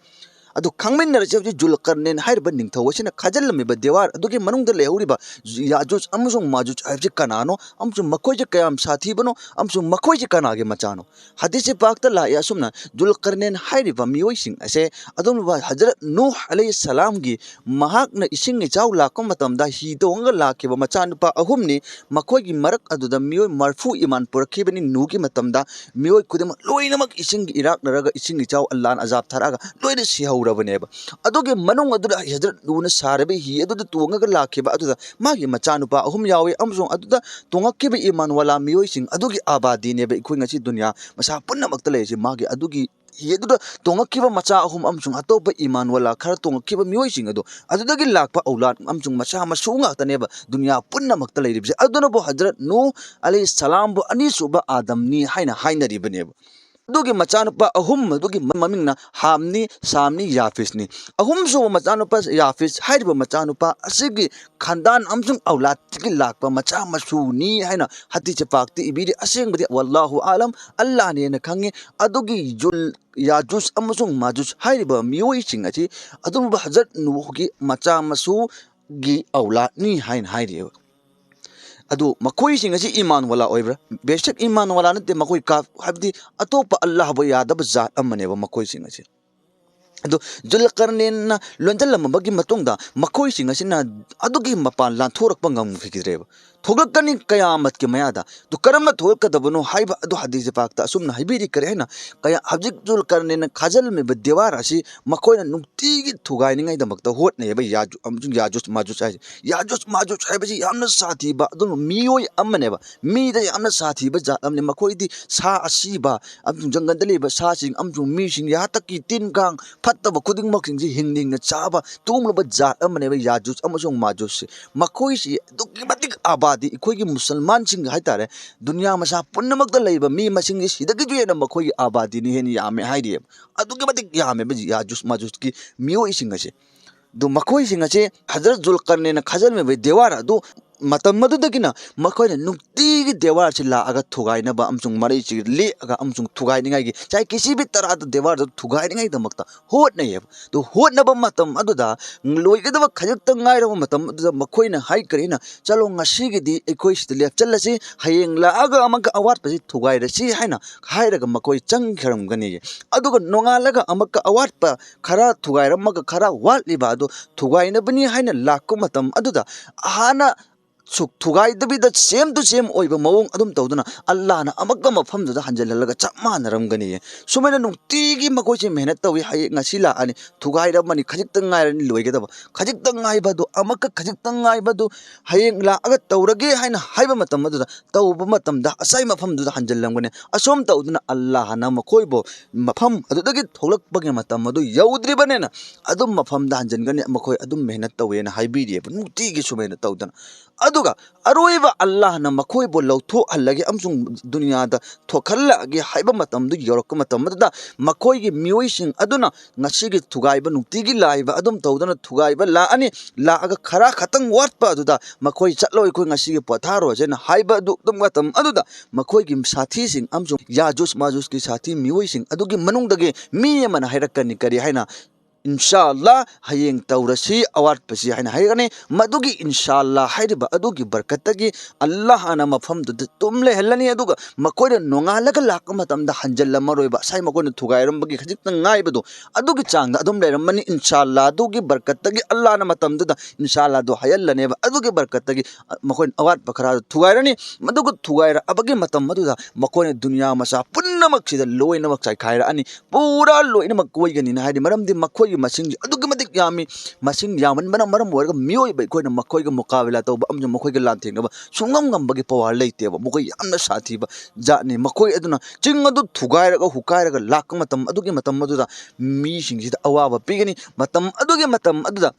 ꯑꯗꯨ ꯈꯪꯃꯤꯟꯅꯔꯁꯤ꯫ ꯍꯧꯖꯤꯛ ꯖꯨꯜꯀꯔꯅꯦꯟ ꯍꯥꯏꯔꯤꯕ ꯅꯤꯡꯊꯧ ꯑꯁꯤꯅ ꯈꯥꯖꯤꯜꯂꯝꯃꯤꯕ ꯗꯦꯋꯥꯔ ꯑꯗꯨꯒꯤ ꯃꯅꯨꯡꯗ ꯂꯩꯍꯧꯔꯤꯕ ꯌꯥꯖꯨꯖ ꯑꯃꯁꯨꯡ ꯃꯥꯖꯨꯖ ꯍꯥꯏꯕꯁꯤ ꯀꯅꯥꯅꯣ, ꯑꯃꯁꯨꯡ ꯃꯈꯣꯏꯁꯦ ꯀꯌꯥꯝ ꯁꯥꯊꯤꯕꯅꯣ, ꯑꯃꯁꯨꯡ ꯃꯈꯣꯏꯁꯦ ꯀꯅꯥꯒꯤ ꯃꯆꯥꯅꯣ? ꯍꯗꯤꯁ ꯄꯥꯛꯇ ꯂꯥꯛꯑꯦ ꯑꯁꯨꯝꯅ, ꯖꯨꯜꯀꯔꯅꯦꯟ ꯍꯥꯏꯔꯤꯕ ꯃꯤꯑꯣꯏꯁꯤꯡ ꯑꯁꯦ ꯑꯗꯨꯝꯕ ꯍꯖꯔꯠ ꯅꯨꯍ ꯑꯂꯩꯍꯤ ꯁꯂꯥꯝꯒꯤ ꯃꯍꯥꯛꯅ ꯏꯁꯤꯡ ꯏꯆꯥꯎ ꯂꯥꯛꯄ ꯃꯇꯝꯗ ꯍꯤ ꯇꯣꯡꯉꯒ ꯂꯥꯛꯈꯤꯕ ꯃꯆꯥꯅꯨꯄꯥ ꯑꯍꯨꯝꯅꯤ꯫ ꯃꯈꯣꯏꯒꯤ ꯃꯔꯛ ꯑꯗꯨꯗ ꯃꯤꯑꯣꯏ ꯃꯔꯐꯨ ꯏꯃꯥꯟ ꯄꯨꯔꯛꯈꯤꯕꯅꯤ꯫ ꯅꯨꯍꯒꯤ ꯃꯇꯝꯗ ꯃꯤꯑꯣꯏ ꯈꯨꯗꯤꯡꯃꯛ ꯂꯣꯏꯅꯃꯛ ꯏꯁꯤꯡꯒꯤ ꯏꯔꯥꯛꯅꯔꯒ ꯏꯁꯤꯡ ꯏꯆꯥꯎ ꯑꯜꯂꯥꯍꯅ ꯑꯖꯥꯕ ꯊꯥꯔꯛꯑꯒ ꯂꯣꯏꯅ ꯁꯤꯍꯧꯔꯕꯅꯦꯕ꯫ ꯑꯗꯨꯒꯤ ꯃꯅꯨꯡ ꯑꯗꯨꯗ ꯍꯖꯔꯠ ꯅꯨꯍꯅ ꯁꯥꯔꯤꯕ ꯍꯤ ꯑꯗꯨꯗ ꯇꯣꯡꯉꯒ ꯂꯥꯛꯈꯤꯕ ꯑꯗꯨꯗ ꯃꯥꯒꯤ ꯃꯆꯥꯅꯨꯄꯥ ꯑꯍꯨꯝ ꯌꯥꯎꯏ, ꯑꯃꯁꯨꯡ ꯑꯗꯨꯗ ꯇꯣꯡꯉꯛꯈꯤꯕ ꯏꯃꯥꯟ ꯋꯥꯂꯥ ꯃꯤꯑꯣꯏꯁꯤꯡ ꯑꯗꯨꯒꯤ ꯑꯕꯥꯗꯤꯅꯦꯕ ꯑꯩꯈꯣꯏ ꯉꯁꯤ ꯗꯨꯅꯤꯌꯥ ꯃꯁꯥ ꯄꯨꯝꯅꯃꯛꯇ ꯂꯩꯔꯤꯁꯤ꯫ ꯃꯥꯒꯤ ꯑꯗꯨꯒꯤ ꯍꯤ ꯑꯗꯨꯗ ꯇꯣꯡꯉꯛꯈꯤꯕ ꯃꯆꯥ ꯑꯍꯨꯝ ꯑꯃꯁꯨꯡ ꯑꯇꯣꯞꯄ ꯏꯃꯥꯟ ꯋꯥꯂꯥ ꯈꯔ ꯇꯣꯡꯉꯛꯈꯤꯕ ꯃꯤꯑꯣꯏꯁꯤꯡ ꯑꯗꯨ ꯑꯗꯨꯗꯒꯤ ꯂꯥꯛꯄ ꯑꯧꯂꯥꯗ ꯑꯃꯁꯨꯡ ꯃꯆꯥ ꯃꯁꯨ ꯉꯥꯛꯇꯅꯦꯕ ꯗꯨꯅꯤꯌꯥ ꯄꯨꯝꯅꯃꯛꯇ ꯂꯩꯔꯤꯕꯁꯦ꯫ ꯑꯗꯨꯅꯕꯨ ꯍꯖꯔꯠ ꯅꯨꯍ ꯑꯂꯩꯍꯤ ꯁꯂꯥꯝꯕꯨ ꯑꯅꯤꯁꯨꯕ ꯑꯥꯗꯝꯅꯤ ꯍꯥꯏꯅ ꯍꯥꯏꯅꯔꯤꯕꯅꯦꯕ꯫ ꯑꯗꯨꯒꯤ ꯃꯆꯥꯅꯨꯄꯥ ꯑꯍꯨꯝ ꯑꯗꯨꯒꯤ ꯃꯃꯤꯡꯅ ꯍꯥꯝꯅꯤ, ꯁꯥꯝꯅꯤ, ꯌꯥꯐꯤꯁꯅꯤ꯫ ꯑꯍꯨꯝꯁꯨꯕ ꯃꯆꯥꯅꯨꯄꯥ ꯌꯥꯐꯤꯁ ꯍꯥꯏꯔꯤꯕ ꯃꯆꯥꯅꯨꯄꯥ ꯑꯁꯤꯒꯤ ꯈꯥꯟꯗꯥꯟ ꯑꯃꯁꯨꯡ ꯑꯧꯂꯥꯗꯇꯒꯤ ꯂꯥꯛꯄ ꯃꯆꯥ ꯃꯁꯨꯅꯤ ꯍꯥꯏꯅ ꯍꯗꯤꯁ ꯄꯥꯛꯇ ꯏꯕꯤꯔꯤ꯫ ꯑꯁꯦꯡꯕꯗꯤ ꯋꯥꯜꯂꯥꯍꯨ ꯑꯥꯂꯝ, ꯑꯜꯂꯥꯍꯅ ꯍꯦꯟꯅ ꯈꯪꯉꯤ꯫ ꯑꯗꯨꯒꯤ ꯖꯨꯜ ꯌꯥꯖꯨꯖ ꯑꯃꯁꯨꯡ ꯃꯥꯖꯨꯖ ꯍꯥꯏꯔꯤꯕ ꯃꯤꯑꯣꯏꯁꯤꯡ ꯑꯁꯤ ꯑꯗꯨꯝꯕ ꯍꯖꯔꯠ ꯅꯨꯍꯒꯤ ꯃꯆꯥ ꯃꯁꯨꯒꯤ ꯑꯧꯂꯥꯗꯅꯤ ꯍꯥꯏꯅ ꯍꯥꯏꯔꯤꯑꯕ꯫ ꯑꯗꯨ ꯃꯈꯣꯏꯁꯤꯡ ꯑꯁꯤ ꯏꯃꯥꯟ ꯋꯥꯂꯥ ꯑꯣꯏꯕ꯭ꯔꯥ? ꯕꯦꯁꯛ ꯏꯃꯥꯟ ꯋꯥꯂꯥ ꯅꯠꯇꯦ꯫ ꯃꯈꯣꯏ ꯀꯥ-, ꯍꯥꯏꯕꯗꯤ ꯑꯇꯣꯞꯄ ꯑꯜꯂꯥꯍꯕꯨ ꯌꯥꯗꯕ ꯖꯥꯠ ꯑꯃꯅꯦꯕ ꯃꯈꯣꯏꯁꯤꯡ ꯑꯁꯤ꯫ ꯑꯗꯨ ꯖꯨꯜꯀꯔꯅꯦꯟꯅ ꯂꯣꯟꯖꯜꯂꯝꯕꯒꯤ ꯃꯇꯨꯡꯗ ꯃꯈꯣꯏꯁꯤꯡ ꯑꯁꯤꯅ ꯑꯗꯨꯒꯤ ꯃꯄꯥꯟ ꯂꯥꯟꯊꯣꯔꯛꯄ ꯉꯝꯈꯤꯗ꯭ꯔꯦꯕ꯫ ꯊꯣꯛꯂꯛꯀꯅꯤ ꯀꯌꯥꯃꯠꯀꯤ ꯃꯌꯥꯗ꯫ ꯑꯗꯨ ꯀꯔꯝꯅ ꯊꯣꯛꯂꯛꯀꯗꯕꯅꯣ ꯍꯥꯏꯕ ꯑꯗꯨ ꯍꯗꯤꯁ ꯄꯥꯛꯇ ꯑꯁꯨꯝꯅ ꯍꯥꯏꯕꯤꯔꯤ꯫ ꯀꯔꯤ ꯍꯥꯏꯅ? ꯀꯌꯥ ꯍꯧꯖꯤꯛ ꯖꯨꯜꯀꯔꯅꯦꯟꯅ ꯈꯥꯖꯤꯜꯂꯝꯃꯤꯕ ꯗꯦꯋꯥꯔ ꯑꯁꯤ ꯃꯈꯣꯏꯅ ꯅꯨꯡꯇꯤꯒꯤ ꯊꯨꯒꯥꯏꯅꯤꯡꯉꯥꯏꯗꯃꯛꯇ ꯍꯣꯠꯅꯩꯌꯦꯕ꯫ ꯌꯥꯖꯨ-, ꯑꯃꯁꯨꯡ ꯌꯥꯖꯨꯖ ꯃꯥꯖꯨꯖ ꯍꯥꯏꯁꯦ꯫ ꯌꯥꯖꯨꯖ ꯃꯥꯖꯨꯖ ꯍꯥꯏꯕꯁꯤ ꯌꯥꯝꯅ ꯁꯥꯊꯤꯕ ꯑꯗꯨꯒꯨꯝꯕ ꯃꯤꯑꯣꯏ ꯑꯃꯅꯦꯕ꯫ ꯃꯤꯗ ꯌꯥꯝꯅ ꯁꯥꯊꯤꯕ ꯖꯥꯠ ꯑꯃꯅꯤ꯫ ꯃꯈꯣꯏꯗꯤ ꯁꯥ ꯑꯁꯤꯕ ꯑꯃꯁꯨꯡ ꯖꯪꯒꯜꯗ ꯂꯩꯕ ꯁꯥꯁꯤꯡ ꯑꯃꯁꯨꯡ ꯃꯤꯁꯤꯡ, ꯌꯥꯍꯥꯛꯇꯛꯀꯤ ꯇꯤꯟ ꯀꯥꯡ ꯐꯠꯇꯕ ꯈꯨꯗꯤꯡꯃꯛꯁꯤꯡꯁꯤ ꯍꯤꯡꯅ ꯍꯤꯡꯅ ꯆꯥꯕ ꯇꯨꯝꯂꯕ ꯖꯥꯠ ꯑꯃꯅꯦꯕ ꯌꯥꯖꯨꯖ ꯑꯃꯁꯨꯡ ꯃꯥꯖꯨꯖꯁꯤ꯫ ꯃꯈꯣꯏꯁꯤ ꯑꯗꯨꯛꯀꯤ ꯃꯇꯤꯛ ꯑꯥꯕꯥꯗꯤ ꯑꯩꯈꯣꯏꯒꯤ ꯃꯨꯁꯜꯃꯥꯟꯁꯤꯡ ꯍꯥꯏꯇꯥꯔꯦ, ꯗꯨꯅꯤꯌꯥ ꯃꯁꯥ ꯄꯨꯝꯅꯃꯛꯇ ꯂꯩꯕ ꯃꯤ ꯃꯁꯤꯡꯁꯤ ꯁꯤꯗꯒꯤꯁꯨ ꯍꯦꯟꯅ ꯃꯈꯣꯏꯒꯤ ꯑꯥꯕꯥꯗꯤꯅ ꯍꯦꯟꯅ ꯌꯥꯝꯃꯦ ꯍꯥꯏꯔꯤꯑꯕ꯫ ꯑꯗꯨꯛꯀꯤ ꯃꯇꯤꯛ ꯌꯥꯝꯃꯦꯕ ꯌꯥꯖꯨꯖ ꯃꯥꯖꯨꯖꯀꯤ ꯃꯤꯑꯣꯏꯁꯤꯡ ꯑꯁꯦ꯫ ꯑꯗꯨ ꯃꯈꯣꯏꯁꯤꯡ ꯑꯁꯦ ꯍꯖꯔꯠ ꯖꯨꯜꯀꯔꯅꯦꯟꯅ ꯈꯥꯖꯤꯜꯂꯝꯃꯤꯕ ꯗꯦꯋꯥꯔ ꯑꯗꯨ ꯃꯇꯝ ꯑꯗꯨꯗꯒꯤꯅ ꯃꯈꯣꯏꯅ ꯅꯨꯡꯇꯤꯒꯤ ꯗꯦꯋꯥꯔꯁꯤ ꯂꯥꯛꯑꯒ ꯊꯨꯒꯥꯏꯅꯕ ꯑꯃꯁꯨꯡ ꯃꯔꯩꯁꯤ ꯂꯦꯛꯑꯒ ꯑꯃꯁꯨꯡ ꯊꯨꯒꯥꯏꯅꯤꯡꯉꯥꯏꯒꯤ, ꯆꯍꯤ ꯀꯤꯁꯤꯕꯤ ꯇꯔꯥꯗ ꯗꯦꯋꯥꯔꯗꯨ ꯊꯨꯒꯥꯏꯅꯤꯡꯉꯥꯏꯒꯤꯗꯃꯛꯇ ꯍꯣꯠꯅꯩꯌꯦꯕ꯫ ꯑꯗꯨ ꯍꯣꯠꯅꯕ ꯃꯇꯝ ꯑꯗꯨꯗ ꯂꯣꯏꯒꯗꯕ ꯈꯖꯤꯛꯇꯪ ꯉꯥꯏꯔꯕ ꯃꯇꯝ ꯑꯗꯨꯗ ꯃꯈꯣꯏꯅ ꯍꯥꯏꯈ꯭ꯔꯦꯅ, "ꯆꯠꯂꯣ, ꯉꯁꯤꯒꯤꯗꯤ ꯑꯩꯈꯣꯏ ꯁꯤꯗ ꯂꯦꯞꯆꯜꯂꯁꯤ, ꯍꯌꯦꯡ ꯂꯥꯛꯑꯒ ꯑꯃꯨꯛꯀ ꯑꯋꯥꯠꯄꯁꯤ ꯊꯨꯒꯥꯏꯔꯁꯤ" ꯍꯥꯏꯅ ꯍꯥꯏꯔꯒ ꯃꯈꯣꯏ ꯆꯪꯈ꯭ꯔꯝꯒꯅꯤ꯫ ꯑꯗꯨꯒ ꯅꯣꯡꯉꯥꯜꯂꯒ ꯑꯃꯨꯛꯀ ꯑꯋꯥꯠꯄ ꯈꯔ ꯊꯨꯒꯥꯏꯔꯝꯃꯒ ꯈꯔ ꯋꯥꯠꯂꯤꯕ ꯑꯗꯨ ꯊꯨꯒꯥꯏꯅꯕꯅꯤ ꯍꯥꯏꯅ ꯂꯥꯛꯄ ꯃꯇꯝ ꯑꯗꯨꯗ ꯍꯥꯟꯅ ꯁꯨꯛ ꯊꯨꯒꯥꯏꯗꯕꯤꯗ same to same ꯑꯣꯏꯕ ꯃꯑꯣꯡ ꯑꯗꯨꯝ ꯇꯧꯗꯨꯅ ꯑꯜꯂꯥꯍꯅ ꯑꯃꯨꯛꯀ ꯃꯐꯝꯗꯨꯗ ꯍꯟꯖꯤꯜꯍꯜꯂꯒ ꯆꯞ ꯃꯥꯟꯅꯔꯝꯒꯅꯤ꯫ ꯁꯨꯃꯥꯏꯅ ꯅꯨꯡꯇꯤꯒꯤ ꯃꯈꯣꯏꯁꯦ ꯃꯦꯍꯅꯠ ꯇꯧꯏ꯫ ꯍꯌꯦꯡ ꯉꯁꯤ ꯂꯥꯛꯑꯅꯤ, ꯊꯨꯒꯥꯏꯔꯝꯃꯅꯤ, ꯈꯖꯤꯛꯇꯪ ꯉꯥꯏꯔꯅꯤ ꯂꯣꯏꯒꯗꯕ꯫ ꯈꯖꯤꯛꯇꯪ ꯉꯥꯏꯕꯗꯨ, ꯑꯃꯨꯛꯀ ꯈꯖꯤꯛꯇꯪ ꯉꯥꯏꯕꯗꯨ ꯍꯌꯦꯡ ꯂꯥꯛꯑꯒ ꯇꯧꯔꯒꯦ ꯍꯥꯏꯅ ꯍꯥꯏꯕ ꯃꯇꯝ ꯑꯗꯨꯗ, ꯇꯧꯕ ꯃꯇꯝꯗ ꯑꯁꯥꯏ ꯃꯐꯝꯗꯨꯗ ꯍꯟꯖꯤꯜꯂꯝꯒꯅꯤ꯫ ꯑꯁꯨꯝ ꯇꯧꯗꯨꯅ ꯑꯜꯂꯥꯍꯅ ꯃꯈꯣꯏꯕꯨ ꯃꯐꯝ ꯑꯗꯨꯗꯒꯤ ꯊꯣꯛꯂꯛꯄꯒꯤ ꯃꯇꯝ ꯑꯗꯨ ꯌꯧꯗ꯭ꯔꯤꯕꯅꯤꯅ ꯑꯗꯨꯝ ꯃꯐꯝꯗ ꯍꯟꯖꯤꯟꯒꯅꯤ꯫ ꯃꯈꯣꯏ ꯑꯗꯨꯝ ꯃꯦꯍꯅꯠ ꯇꯧꯋꯦꯅ ꯍꯥꯏꯕꯤꯔꯤꯑꯕ, ꯅꯨꯡꯇꯤꯒꯤ ꯁꯨꯃꯥꯏꯅ ꯇꯧꯗꯅ꯫ ꯑꯗꯨꯒ ꯑꯔꯣꯏꯕ ꯑꯜꯂꯥꯍꯅ ꯃꯈꯣꯏꯕꯨ ꯂꯧꯊꯣꯛꯍꯜꯂꯒꯦ ꯑꯃꯁꯨꯡ ꯗꯨꯅꯤꯌꯥꯗ ꯊꯣꯛꯍꯜꯂꯛꯑꯒꯦ ꯍꯥꯏꯕ ꯃꯇꯝꯗꯨ ꯌꯧꯔꯛꯄ ꯃꯇꯝ ꯑꯗꯨꯗ ꯃꯈꯣꯏꯒꯤ ꯃꯤꯑꯣꯏꯁꯤꯡ ꯑꯗꯨꯅ ꯉꯁꯤꯒꯤ ꯊꯨꯒꯥꯏꯕ, ꯅꯨꯡꯇꯤꯒꯤ ꯂꯥꯛꯏꯕ ꯑꯗꯨꯝ ꯇꯧꯗꯅ ꯊꯨꯒꯥꯏꯕ ꯂꯥꯛꯑꯅꯤ꯫ ꯂꯥꯛꯑꯒ ꯈꯔ ꯈꯛꯇꯪ ꯋꯥꯠꯄ ꯑꯗꯨꯗ ꯃꯈꯣꯏ, "ꯆꯠꯂꯣ, ꯑꯩꯈꯣꯏ ꯉꯁꯤꯒꯤ ꯄꯣꯊꯥꯔꯣꯁꯦꯅ" ꯍꯥꯏꯕ ꯑꯗꯨ ꯑꯗꯨꯝ ꯃꯇꯝ ꯑꯗꯨꯗ ꯃꯈꯣꯏꯒꯤ ꯁꯥꯊꯤꯁꯤꯡ ꯑꯃꯁꯨꯡ ꯌꯥꯖꯨꯖ ꯃꯥꯖꯨꯖꯀꯤ ꯁꯥꯊꯤ ꯃꯤꯑꯣꯏꯁꯤꯡ ꯑꯗꯨꯒꯤ ꯃꯅꯨꯡꯗꯒꯤ ꯃꯤ ꯑꯃꯅ ꯍꯥꯏꯔꯛꯀꯅꯤ꯫ ꯀꯔꯤ ꯍꯥꯏꯅ? ꯏꯟꯁꯥ ꯑꯜꯂꯥ ꯍꯌꯦꯡ ꯇꯧꯔꯁꯤ ꯑꯋꯥꯠꯄꯁꯤ ꯍꯥꯏꯅ ꯍꯥꯏꯔꯒꯅꯤ꯫ ꯃꯗꯨꯒꯤ ꯏꯟꯁꯥ ꯑꯜꯂꯥ ꯍꯥꯏꯔꯤꯕ ꯑꯗꯨꯒꯤ ꯕꯔꯀꯠꯇꯒꯤ ꯑꯜꯂꯥꯍꯅ ꯃꯐꯝꯗꯨꯗ ꯇꯨꯝ ꯂꯩꯍꯜꯂꯅꯤ꯫ ꯑꯗꯨꯒ ꯃꯈꯣꯏꯅ ꯅꯣꯡꯉꯥꯜꯂꯒ ꯂꯥꯛꯄ ꯃꯇꯝꯗ ꯍꯟꯖꯤꯜꯂꯝꯃꯔꯣꯏꯕ꯫ ꯉꯁꯥꯏ ꯃꯈꯣꯏꯅ ꯊꯨꯒꯥꯏꯔꯝꯕꯒꯤ ꯈꯖꯤꯛꯇꯪ ꯉꯥꯏꯕꯗꯣ ꯑꯗꯨꯒꯤ ꯆꯥꯡꯗ ꯑꯗꯨꯝ ꯂꯩꯔꯝꯃꯅꯤ꯫ ꯏꯟꯁꯥ ꯑꯜꯂꯥ ꯑꯗꯨꯒꯤ ꯕꯔꯀꯠꯇꯒꯤ ꯑꯜꯂꯥꯍꯅ ꯃꯇꯝꯗꯨꯗ ꯏꯟꯁꯥ ꯑꯜꯂꯥꯗꯣ ꯍꯥꯏꯍꯜꯂꯅꯦꯕ꯫ ꯑꯗꯨꯒꯤ ꯕꯔꯀꯠꯇꯒꯤ ꯃꯈꯣꯏꯅ ꯑꯋꯥꯠꯄ ꯈꯔꯗꯣ ꯊꯨꯒꯥꯏꯔꯅꯤ꯫ ꯃꯗꯨꯒ ꯊꯨꯒꯥꯏꯔꯛꯑꯕꯒꯤ ꯃꯇꯝ ꯑꯗꯨꯗ ꯃꯈꯣꯏꯅ ꯗꯨꯅꯤꯌꯥ ꯃꯆꯥ ꯄꯨꯝꯅꯃꯛꯁꯤꯗ ꯂꯣꯏꯅꯃꯛ ꯆꯥꯏꯈꯥꯏꯔꯛꯑꯅꯤ꯫ ꯄꯨꯔꯥ ꯂꯣꯏꯅꯃꯛ ꯀꯣꯏꯒꯅꯤꯅ ꯍꯥꯏꯗꯤ, ꯃꯔꯝꯗꯤ ꯃꯈꯣꯏꯒꯤ ꯃꯁꯤꯡꯁꯤ ꯑꯗꯨꯛꯀꯤ ꯃꯇꯤꯛ ꯌꯥꯝꯃꯤ꯫ ꯃꯁꯤꯡ ꯌꯥꯝꯃꯟꯕꯅ ꯃꯔꯝ ꯑꯣꯏꯔꯒ ꯃꯤꯑꯣꯏꯕ ꯑꯩꯈꯣꯏꯅ ꯃꯈꯣꯏꯒ ꯃꯨꯀꯥꯕꯤꯂꯥ ꯇꯧꯕ ꯑꯃꯁꯨꯡ ꯃꯈꯣꯏꯒ ꯂꯥꯟꯊꯦꯡꯅꯕ ꯁꯨꯡꯉꯝ ꯉꯝꯕꯒꯤ ꯄꯋꯥꯔ ꯂꯩꯇꯦꯕ꯫ ꯃꯈꯣꯏ ꯌꯥꯝꯅ ꯁꯥꯊꯤꯕ ꯖꯥꯠꯅꯤ꯫ ꯃꯈꯣꯏ ꯑꯗꯨꯅ ꯆꯤꯡ ꯑꯗꯨ ꯊꯨꯒꯥꯏꯔꯒ ꯍꯨꯀꯥꯏꯔꯒ ꯂꯥꯛꯄ ꯃꯇꯝ ꯑꯗꯨꯒꯤ ꯃꯇꯝ ꯑꯗꯨꯗ ꯃꯤꯁꯤꯡꯁꯤꯗ ꯑꯋꯥꯕ ꯄꯤꯒꯅꯤ꯫ ꯃꯇꯝ ꯑꯗꯨꯒꯤ ꯃꯇꯝ ꯑꯗꯨꯗ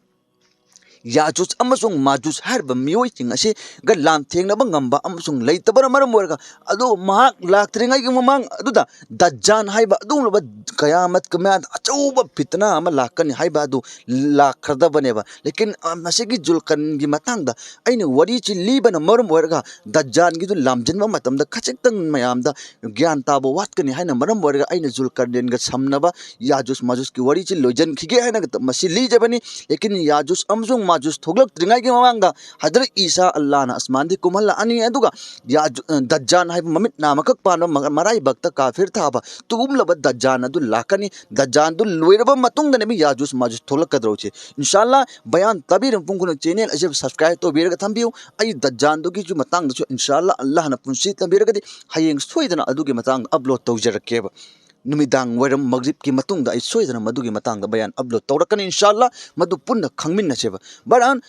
ꯌꯥꯖꯨꯖ ꯑꯃꯁꯨꯡ ꯃꯥꯖꯨꯖ ꯍꯥꯏꯔꯤꯕ ꯃꯤꯑꯣꯏꯁꯤꯡ ꯑꯁꯤꯒ ꯂꯥꯟꯊꯦꯡꯅꯕ ꯉꯝꯕ ꯑꯃꯁꯨꯡ ꯂꯩꯇꯕꯅ ꯃꯔꯝ ꯑꯣꯏꯔꯒ, ꯑꯗꯨ ꯃꯍꯥꯛ ꯂꯥꯛꯇ꯭ꯔꯤꯉꯩꯒꯤ ꯃꯃꯥꯡ ꯑꯗꯨꯗ ꯗꯖꯥꯟ ꯍꯥꯏꯕ ꯑꯗꯨꯒꯨꯝꯂꯕ ꯀꯌꯥꯃꯠ ꯀꯃꯌꯥꯠ ꯑꯆꯧꯕ ꯐꯤꯇꯅꯥ ꯑꯃ ꯂꯥꯛꯀꯅꯤ ꯍꯥꯏꯕ ꯑꯗꯨ ꯂꯥꯛꯈ꯭ꯔꯗꯕꯅꯦꯕ꯫ ꯂꯦꯀꯤꯟ, ꯑ, ꯃꯁꯤꯒꯤ ꯖꯨꯜꯀꯔꯅꯤꯟꯒꯤ ꯃꯇꯥꯡꯗ ꯑꯩꯅ ꯋꯥꯔꯤꯁꯤ ꯂꯤꯕꯅ ꯃꯔꯝ ꯑꯣꯏꯔꯒ ꯗꯖꯥꯟꯒꯤꯗꯨ ꯂꯥꯝꯖꯤꯟꯕ ꯃꯇꯝꯗ ꯈꯖꯤꯛꯇꯪ ꯃꯌꯥꯝꯗ ꯒ꯭ꯌꯥꯟ ꯇꯥꯕ ꯋꯥꯠꯀꯅꯤ ꯍꯥꯏꯅ ꯃꯔꯝ ꯑꯣꯏꯔꯒ ꯑꯩꯅ ꯖꯨꯜꯀꯔꯅꯤꯟꯒ ꯁꯝꯅꯕ ꯌꯥꯖꯨꯖ ꯃꯥꯖꯨꯖꯀꯤ ꯋꯥꯔꯤꯁꯤ ꯂꯣꯏꯁꯤꯟꯈꯤꯒꯦ ꯍꯥꯏꯅ ꯃꯁꯤ ꯂꯤꯖꯕꯅꯤ꯫ ꯂꯦꯀꯤꯟ ꯌꯥꯖꯨꯖ ꯑꯃꯁꯨꯡ ꯃꯥꯖꯨꯖ ꯊꯣꯛꯂꯛꯇ꯭ꯔꯤꯉꯩꯒꯤ ꯃꯃꯥꯡꯗ ꯍꯖꯔꯠ ꯏꯁꯥ ꯑꯜꯂꯥꯍꯅ ꯑꯁꯃꯥꯟꯗꯤ ꯀꯨꯝꯍꯜꯂꯛꯑꯅꯤ꯫ ꯑꯗꯨꯒ ꯌꯥꯖꯨ-, ꯑ, ꯗꯖꯥꯟ ꯍꯥꯏꯕ ꯃꯃꯤꯠ ꯅꯥ ꯑꯃꯈꯛ ꯄꯥꯟꯕ ꯃ-, ꯃꯔꯥꯏꯕꯛꯇ ꯀꯥꯐꯤꯔ ꯊꯥꯕ ꯇꯨꯒꯨꯝꯂꯕ ꯗꯖꯥꯟ ꯑꯗꯨ ꯂꯥꯛꯀꯅꯤ꯫ ꯗꯖꯥꯟꯗꯨ ꯂꯣꯏꯔꯕ ꯃꯇꯨꯡꯗꯅꯦꯕ ꯌꯥꯖꯨꯖ ꯃꯥꯖꯨꯖ ꯊꯣꯛꯂꯛꯀꯗꯧꯔꯤꯁꯤ꯫ ꯏꯟꯁꯥ ꯑꯜꯂꯥ, ꯕꯌꯥꯟ ꯇꯥꯕꯤꯔꯤꯕ ꯃꯄꯨꯡ ꯈꯨꯗꯤꯡꯃꯛ ꯆꯦꯅꯦꯜ ꯑꯁꯤꯕꯨ ꯁꯕꯁꯀ꯭ꯔꯥꯏꯕ ꯇꯧꯕꯤꯔꯒ ꯊꯝꯕꯤꯌꯨ꯫ ꯑꯩ ꯗꯖꯥꯟꯗꯨꯒꯤꯁꯨ ꯃꯇꯥꯡꯗꯁꯨ ꯏꯟꯁꯥ ꯑꯜꯂꯥ, ꯑꯜꯂꯥꯍꯅ ꯄꯨꯟꯁꯤ ꯊꯝꯕꯤꯔꯒꯗꯤ ꯍꯌꯦꯡ ꯁꯣꯏꯗꯅ ꯑꯗꯨꯒꯤ ꯃꯇꯥꯡꯗ ꯑꯞꯂꯣꯗ ꯇꯧꯖꯔꯛꯀꯦꯕ꯫ ꯅꯨꯃꯤꯗꯥꯡ ꯋꯥꯏꯔꯝ ꯃꯒ꯭ꯔꯤꯕꯀꯤ ꯃꯇꯨꯡꯗ ꯑꯩ ꯁꯣꯏꯗꯅ ꯃꯗꯨꯒꯤ ꯃꯇꯥꯡꯗ ꯕꯌꯥꯟ ꯑꯞꯂꯣꯗ ꯇꯧꯔꯛꯀꯅꯤ, ꯏꯟꯁꯥ ꯑꯜꯂꯥ꯫ ꯃꯗꯨ ꯄꯨꯟꯅ ꯈꯪꯃꯤꯟꯅꯁꯦꯕ꯫ ꯕꯍꯔꯍꯥꯜ,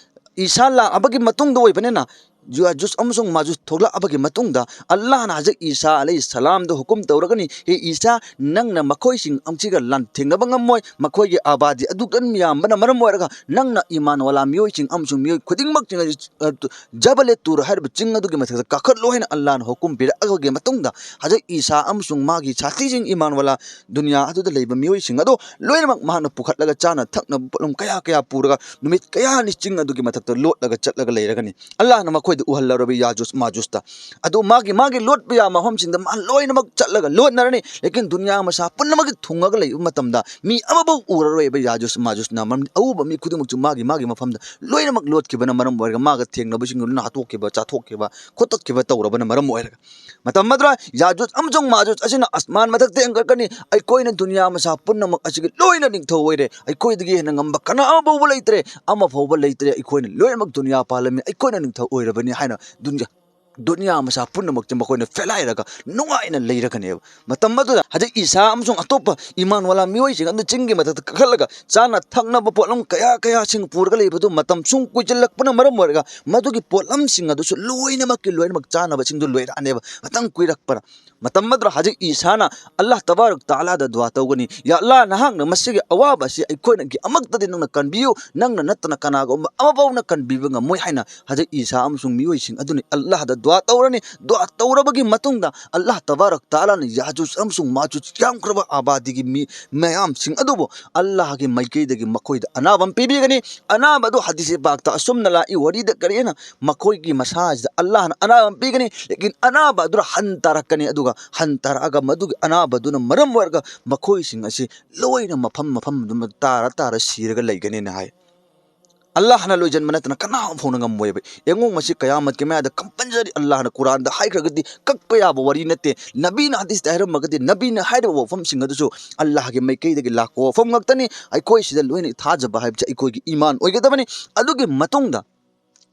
ꯏꯁꯥ ꯂꯥꯛꯑꯕꯒꯤ ꯃꯇꯨꯡꯗ ꯑꯣꯏꯕꯅꯤꯅ, ꯌꯥꯖꯨꯖ ꯑꯃꯁꯨꯡ ꯃꯥꯖꯨꯖ ꯊꯣꯛꯂꯛꯑꯕꯒꯤ ꯃꯇꯨꯡꯗ, ꯑꯜꯂꯥꯍꯅ ꯍꯖꯔꯠ ꯏꯁꯥ ꯑꯂꯩꯍꯤ ꯁꯂꯥꯝꯗ ꯍꯨꯀꯨꯝ ꯇꯧꯔꯒꯅꯤ, "ꯍꯦ ꯏꯁꯥ, ꯅꯪꯅ ꯃꯈꯣꯏꯁꯤꯡ ꯑꯁꯤꯒ ꯂꯥꯟꯊꯦꯡꯅꯕ ꯉꯝꯃꯣꯏ, ꯃꯈꯣꯏꯒꯤ ꯑꯕꯥꯗꯤ ꯑꯗꯨꯛ ꯌꯥꯝꯕꯅ ꯃꯔꯝ ꯑꯣꯏꯔꯒ, ꯅꯪꯅ ꯏꯃꯥꯟ ꯋꯥꯂꯥ ꯃꯤꯑꯣꯏꯁꯤꯡ ꯑꯃꯁꯨꯡ ꯃꯤꯑꯣꯏ ꯈꯨꯗꯤꯡꯃꯛꯁꯤꯡ ꯑꯁꯤ, ꯑ, ꯇꯨ-, ꯖꯕꯂꯦ ꯇꯨꯔ ꯍꯥꯏꯔꯤꯕ ꯆꯤꯡ ꯑꯗꯨꯒꯤ ꯃꯊꯛꯇ ꯀꯥꯈꯠꯂꯣ" ꯍꯥꯏꯅ ꯑꯜꯂꯥꯍꯅ ꯍꯨꯀꯨꯝ ꯄꯤꯔꯛꯑꯕꯒꯤ ꯃꯇꯨꯡꯗ, ꯍꯖꯔꯠ ꯏꯁꯥ ꯑꯃꯁꯨꯡ ꯃꯥꯒꯤ ꯁꯥꯊꯤꯁꯤꯡ ꯏꯃꯥꯟ ꯋꯥꯂꯥ ꯗꯨꯅꯤꯌꯥ ꯑꯗꯨꯗ ꯂꯩꯕ ꯃꯤꯑꯣꯏꯁꯤꯡ ꯑꯗꯣ ꯂꯣꯏꯅꯃꯛ ꯃꯍꯥꯛꯅ ꯄꯨꯈꯠꯂꯒ ꯆꯥꯅ ꯊꯛꯅꯕ ꯄꯣꯠꯂꯝ ꯀꯌꯥ ꯀꯌꯥ ꯄꯨꯔꯒ ꯅꯨꯃꯤꯠ ꯀꯌꯥꯅꯤ ꯆꯤꯡ ꯑꯗꯨꯒꯤ ꯃꯊꯛꯇ ꯂꯣꯠꯂꯒ ꯆꯠꯂꯒ ꯂꯩꯔꯒꯅꯤ꯫ ꯑꯜꯂꯥꯍꯅ ꯃꯈꯣꯏ ꯃꯤꯠꯄꯗ ꯎꯍꯜꯂꯔꯣꯏꯕ ꯌꯥꯖꯨꯖ ꯃꯥꯖꯨꯖꯇ꯫ ꯑꯗꯨ ꯃꯥꯒꯤ ꯃꯥꯒꯤ ꯂꯣꯠꯄ ꯌꯥꯕ ꯃꯐꯝꯁꯤꯡꯗ ꯃꯥ ꯂꯣꯏꯅꯃꯛ ꯆꯠꯂꯒ ꯂꯣꯠꯅꯔꯅꯤ꯫ ꯂꯦꯀꯤꯟ ꯗꯨꯅꯤꯌꯥ ꯃꯁꯥ ꯄꯨꯝꯅꯃꯛꯀꯤ ꯊꯨꯡꯉꯒ ꯂꯩꯕ ꯃꯇꯝꯗ ꯃꯤ ꯑꯃꯐꯥꯎ ꯎꯔꯔꯣꯏꯕ ꯌꯥꯖꯨꯖ ꯃꯥꯖꯨꯖꯅ꯫ ꯃꯔꯝꯗꯤ ꯑꯎꯕ ꯃꯤ ꯈꯨꯗꯤꯡꯃꯛꯁꯨ ꯃꯥꯒꯤ ꯃꯥꯒꯤ ꯃꯐꯝꯗ ꯂꯣꯏꯅꯃꯛ ꯂꯣꯠꯈꯤꯕꯅ ꯃꯔꯝ ꯑꯣꯏꯔꯒ, ꯃꯥꯒ ꯊꯦꯡꯅꯕꯁꯤꯡꯗꯨꯅ ꯍꯥꯠꯇꯣꯛꯈꯤꯕ, ꯆꯥꯊꯣꯛꯈꯤꯕ, ꯈꯣꯠꯇꯠꯈꯤꯕ ꯇꯧꯔꯕꯅ ꯃꯔꯝ ꯑꯣꯏꯔꯒ꯫ ꯃꯇꯝ ꯑꯗꯨꯗ ꯌꯥꯖꯨꯖ ꯑꯃꯁꯨꯡ ꯃꯥꯖꯨꯖ ꯑꯁꯤꯅ ꯑꯁꯃꯥꯟ ꯃꯊꯛꯇ ꯍꯦꯟꯒꯠꯀꯅꯤ꯫ ꯑꯩꯈꯣꯏꯅ ꯗꯨꯅꯤꯌꯥ ꯃꯁꯥ ꯄꯨꯝꯅꯃꯛ ꯑꯁꯤꯒꯤ ꯂꯣꯏꯅ ꯅꯤꯡꯊꯧ ꯑꯣꯏꯔꯦ꯫ ꯑꯩꯈꯣꯏꯗꯒꯤ ꯍꯦꯟꯅ ꯉꯝꯕ ꯀꯅꯥ ꯑꯃ ꯐꯥꯎꯕ ꯂꯩꯇ꯭ꯔꯦ꯫ ꯑꯃ ꯐꯥꯎꯕ ꯂꯩꯇ꯭ꯔꯦ꯫ ꯑꯩꯈꯣꯏꯅ ꯂꯣꯏꯅꯃꯛ ꯗꯨꯅꯤꯌꯥ ꯄꯥꯜꯂꯝꯃꯤ꯫ ꯑꯩꯈꯣꯏꯅ ꯅꯤꯡꯊꯧ ꯑꯣꯏꯔꯕꯅꯤ ꯍꯥꯏꯅ ꯗꯨꯅꯤꯌꯥ, ꯗꯨꯅꯤꯌꯥ ꯃꯁꯥ ꯄꯨꯝꯅꯃꯛꯇ ꯃꯈꯣꯏꯅ ꯐꯦꯂꯥꯏꯔꯒ ꯅꯨꯡꯉꯥꯏꯅ ꯂꯩꯔꯒꯅꯦꯕ꯫ ꯃꯇꯝ ꯑꯗꯨꯗ ꯍꯧꯖꯤꯛ ꯏꯁꯥ ꯑꯃꯁꯨꯡ ꯑꯇꯣꯞꯄ ꯏꯃꯥꯟꯋꯥꯂꯥ ꯃꯤꯑꯣꯏꯁꯤꯡ ꯑꯗꯨ ꯆꯤꯡꯒꯤ ꯃꯊꯛꯇ ꯀꯥꯈꯠꯂꯒ ꯆꯥꯅ ꯊꯛꯅꯕ ꯄꯣꯠꯂꯝ ꯀꯌꯥ ꯀꯌꯥꯁꯤꯡ ꯄꯨꯔꯒ ꯂꯩꯕꯗꯨ ꯃꯇꯝ ꯁꯨꯝ ꯀꯨꯏꯁꯤꯜꯂꯛꯄꯅ ꯃꯔꯝ ꯑꯣꯏꯔꯒ ꯃꯗꯨꯒꯤ ꯄꯣꯠꯂꯝꯁꯤꯡ ꯑꯗꯨꯁꯨ ꯂꯣꯏꯅꯃꯛꯀꯤ ꯂꯣꯏꯅꯃꯛ ꯆꯥꯅꯕꯁꯤꯡꯗꯨ ꯂꯣꯏꯔꯛꯑꯅꯦꯕ꯫ ꯃꯇꯝ ꯀꯨꯏꯔꯛꯄꯅ ꯃꯇꯝ ꯑꯗꯨꯗ ꯍꯧꯖꯤꯛ ꯏꯁꯥꯅ ꯑꯜꯂꯥꯍ ꯇꯕꯥꯔꯛ ꯇꯥꯂꯥꯗ ꯗꯨꯋꯥ ꯇꯧꯒꯅꯤ, "ꯌꯥ ꯑꯜꯂꯥꯍ, ꯅꯍꯥꯛꯅ ꯃꯁꯤꯒꯤ ꯑꯋꯥꯕ ꯑꯁꯤ ꯑꯩꯈꯣꯏꯅꯒꯤ ꯑꯃꯛꯇꯗꯤ ꯅꯪꯅ ꯀꯟꯕꯤꯌꯨ, ꯅꯪꯅ ꯅꯠꯇꯅ ꯀꯅꯥꯒꯨꯝꯕ ꯑꯃꯐꯥꯎꯅ ꯀꯟꯕꯤꯕ ꯉꯝꯃꯣꯏ" ꯍꯥꯏꯅ ꯍꯧꯖꯤꯛ ꯏꯁꯥ ꯑꯃꯁꯨꯡ ꯃꯤꯑꯣꯏꯁꯤꯡ ꯑꯗꯨꯅ ꯑꯜꯂꯥꯍꯗ ꯗꯨꯋꯥ ꯇꯧꯔꯅꯤ꯫ ꯗꯨꯋꯥ ꯇꯧꯔꯕꯒꯤ ꯃꯇꯨꯡꯗ ꯑꯜꯂꯥꯍ ꯇꯕꯥꯔꯛ ꯇꯥꯂꯥꯅ ꯌꯥꯖꯨꯖ ꯑꯃꯁꯨꯡ ꯃꯥꯖꯨꯖ ꯌꯥꯝꯈ꯭ꯔꯕ ꯑꯥꯕꯥꯗꯤꯒꯤ ꯃꯤ ꯃꯌꯥꯝꯁꯤꯡ ꯑꯗꯨꯕꯨ ꯑꯜꯂꯥꯍꯒꯤ ꯃꯥꯏꯀꯩꯗꯒꯤ ꯃꯈꯣꯏꯗ ꯑꯅꯥꯕ ꯑꯃ ꯄꯤꯕꯤꯒꯅꯤ꯫ ꯑꯅꯥꯕ ꯑꯗꯨ ꯍꯗꯤꯁ ꯄꯥꯛꯇ ꯑꯁꯨꯝꯅ ꯂꯥꯛꯏ, ꯋꯥꯔꯤꯗ ꯀꯔꯤꯅ ꯃꯈꯣꯏꯒꯤ ꯃꯁꯥꯁꯤꯗ ꯑꯜꯂꯥꯍꯅ ꯑꯅꯥꯕ ꯑꯃ ꯄꯤꯒꯅꯤ, ꯂꯦꯀꯤꯟ ꯑꯅꯥꯕ ꯑꯗꯨꯅ ꯍꯟꯊꯔꯛꯀꯅꯤ, ꯑꯗꯨꯒ ꯍꯟꯊꯔꯛꯑꯒ ꯃꯗꯨꯒꯤ ꯑꯅꯥꯕ ꯑꯗꯨꯅ ꯃꯔꯝ ꯑꯣꯏꯔꯒ ꯃꯈꯣꯏꯁꯤꯡ ꯑꯁꯤ ꯂꯣꯏꯅ ꯃꯐꯝ ꯃꯐꯝ ꯑꯗꯨꯃ ꯇꯥꯔ ꯇꯥꯔ ꯁꯤꯔꯒ ꯂꯩꯒꯅꯤꯅ ꯍꯥꯏ꯫ ꯑꯜꯂꯥꯍꯅ ꯂꯣꯏꯁꯤꯟꯕ ꯅꯠꯇꯅ ꯀꯅꯥ ꯑꯃ ꯐꯥꯎꯅ ꯉꯝꯃꯣꯏꯕ꯫ ꯌꯦꯡꯉꯨ, ꯃꯁꯤ ꯀꯌꯥꯃꯠꯀꯤ ꯃꯌꯥꯗ ꯀꯝꯄꯜꯁꯔꯤ ꯑꯜꯂꯥꯍꯅ ꯀꯨꯔꯥꯟꯗ ꯍꯥꯏꯈ꯭ꯔꯒꯗꯤ ꯀꯛꯄ ꯌꯥꯕ ꯋꯥꯔꯤ ꯅꯠꯇꯦ꯫ ꯅꯕꯤꯅ ꯍꯗꯤꯁꯇ ꯍꯥꯏꯔꯝꯃꯒꯗꯤ, ꯅꯕꯤꯅ ꯍꯥꯏꯔꯤꯕ ꯋꯥꯐꯝꯁꯤꯡ ꯑꯗꯨꯁꯨ ꯑꯜꯂꯥꯍꯒꯤ ꯃꯥꯏꯀꯩꯗꯒꯤ ꯂꯥꯛꯄ ꯋꯥꯐꯝ ꯉꯥꯛꯇꯅꯤ꯫ ꯑꯩꯈꯣꯏ ꯁꯤꯗ ꯂꯣꯏꯅ ꯊꯥꯖꯕ ꯍꯥꯏꯕꯁꯦ ꯑꯩꯈꯣꯏꯒꯤ ꯏꯃꯥꯟ ꯑꯣꯏꯒꯗꯕꯅꯤ꯫ ꯑꯗꯨꯒꯤ ꯃꯇꯨꯡꯗ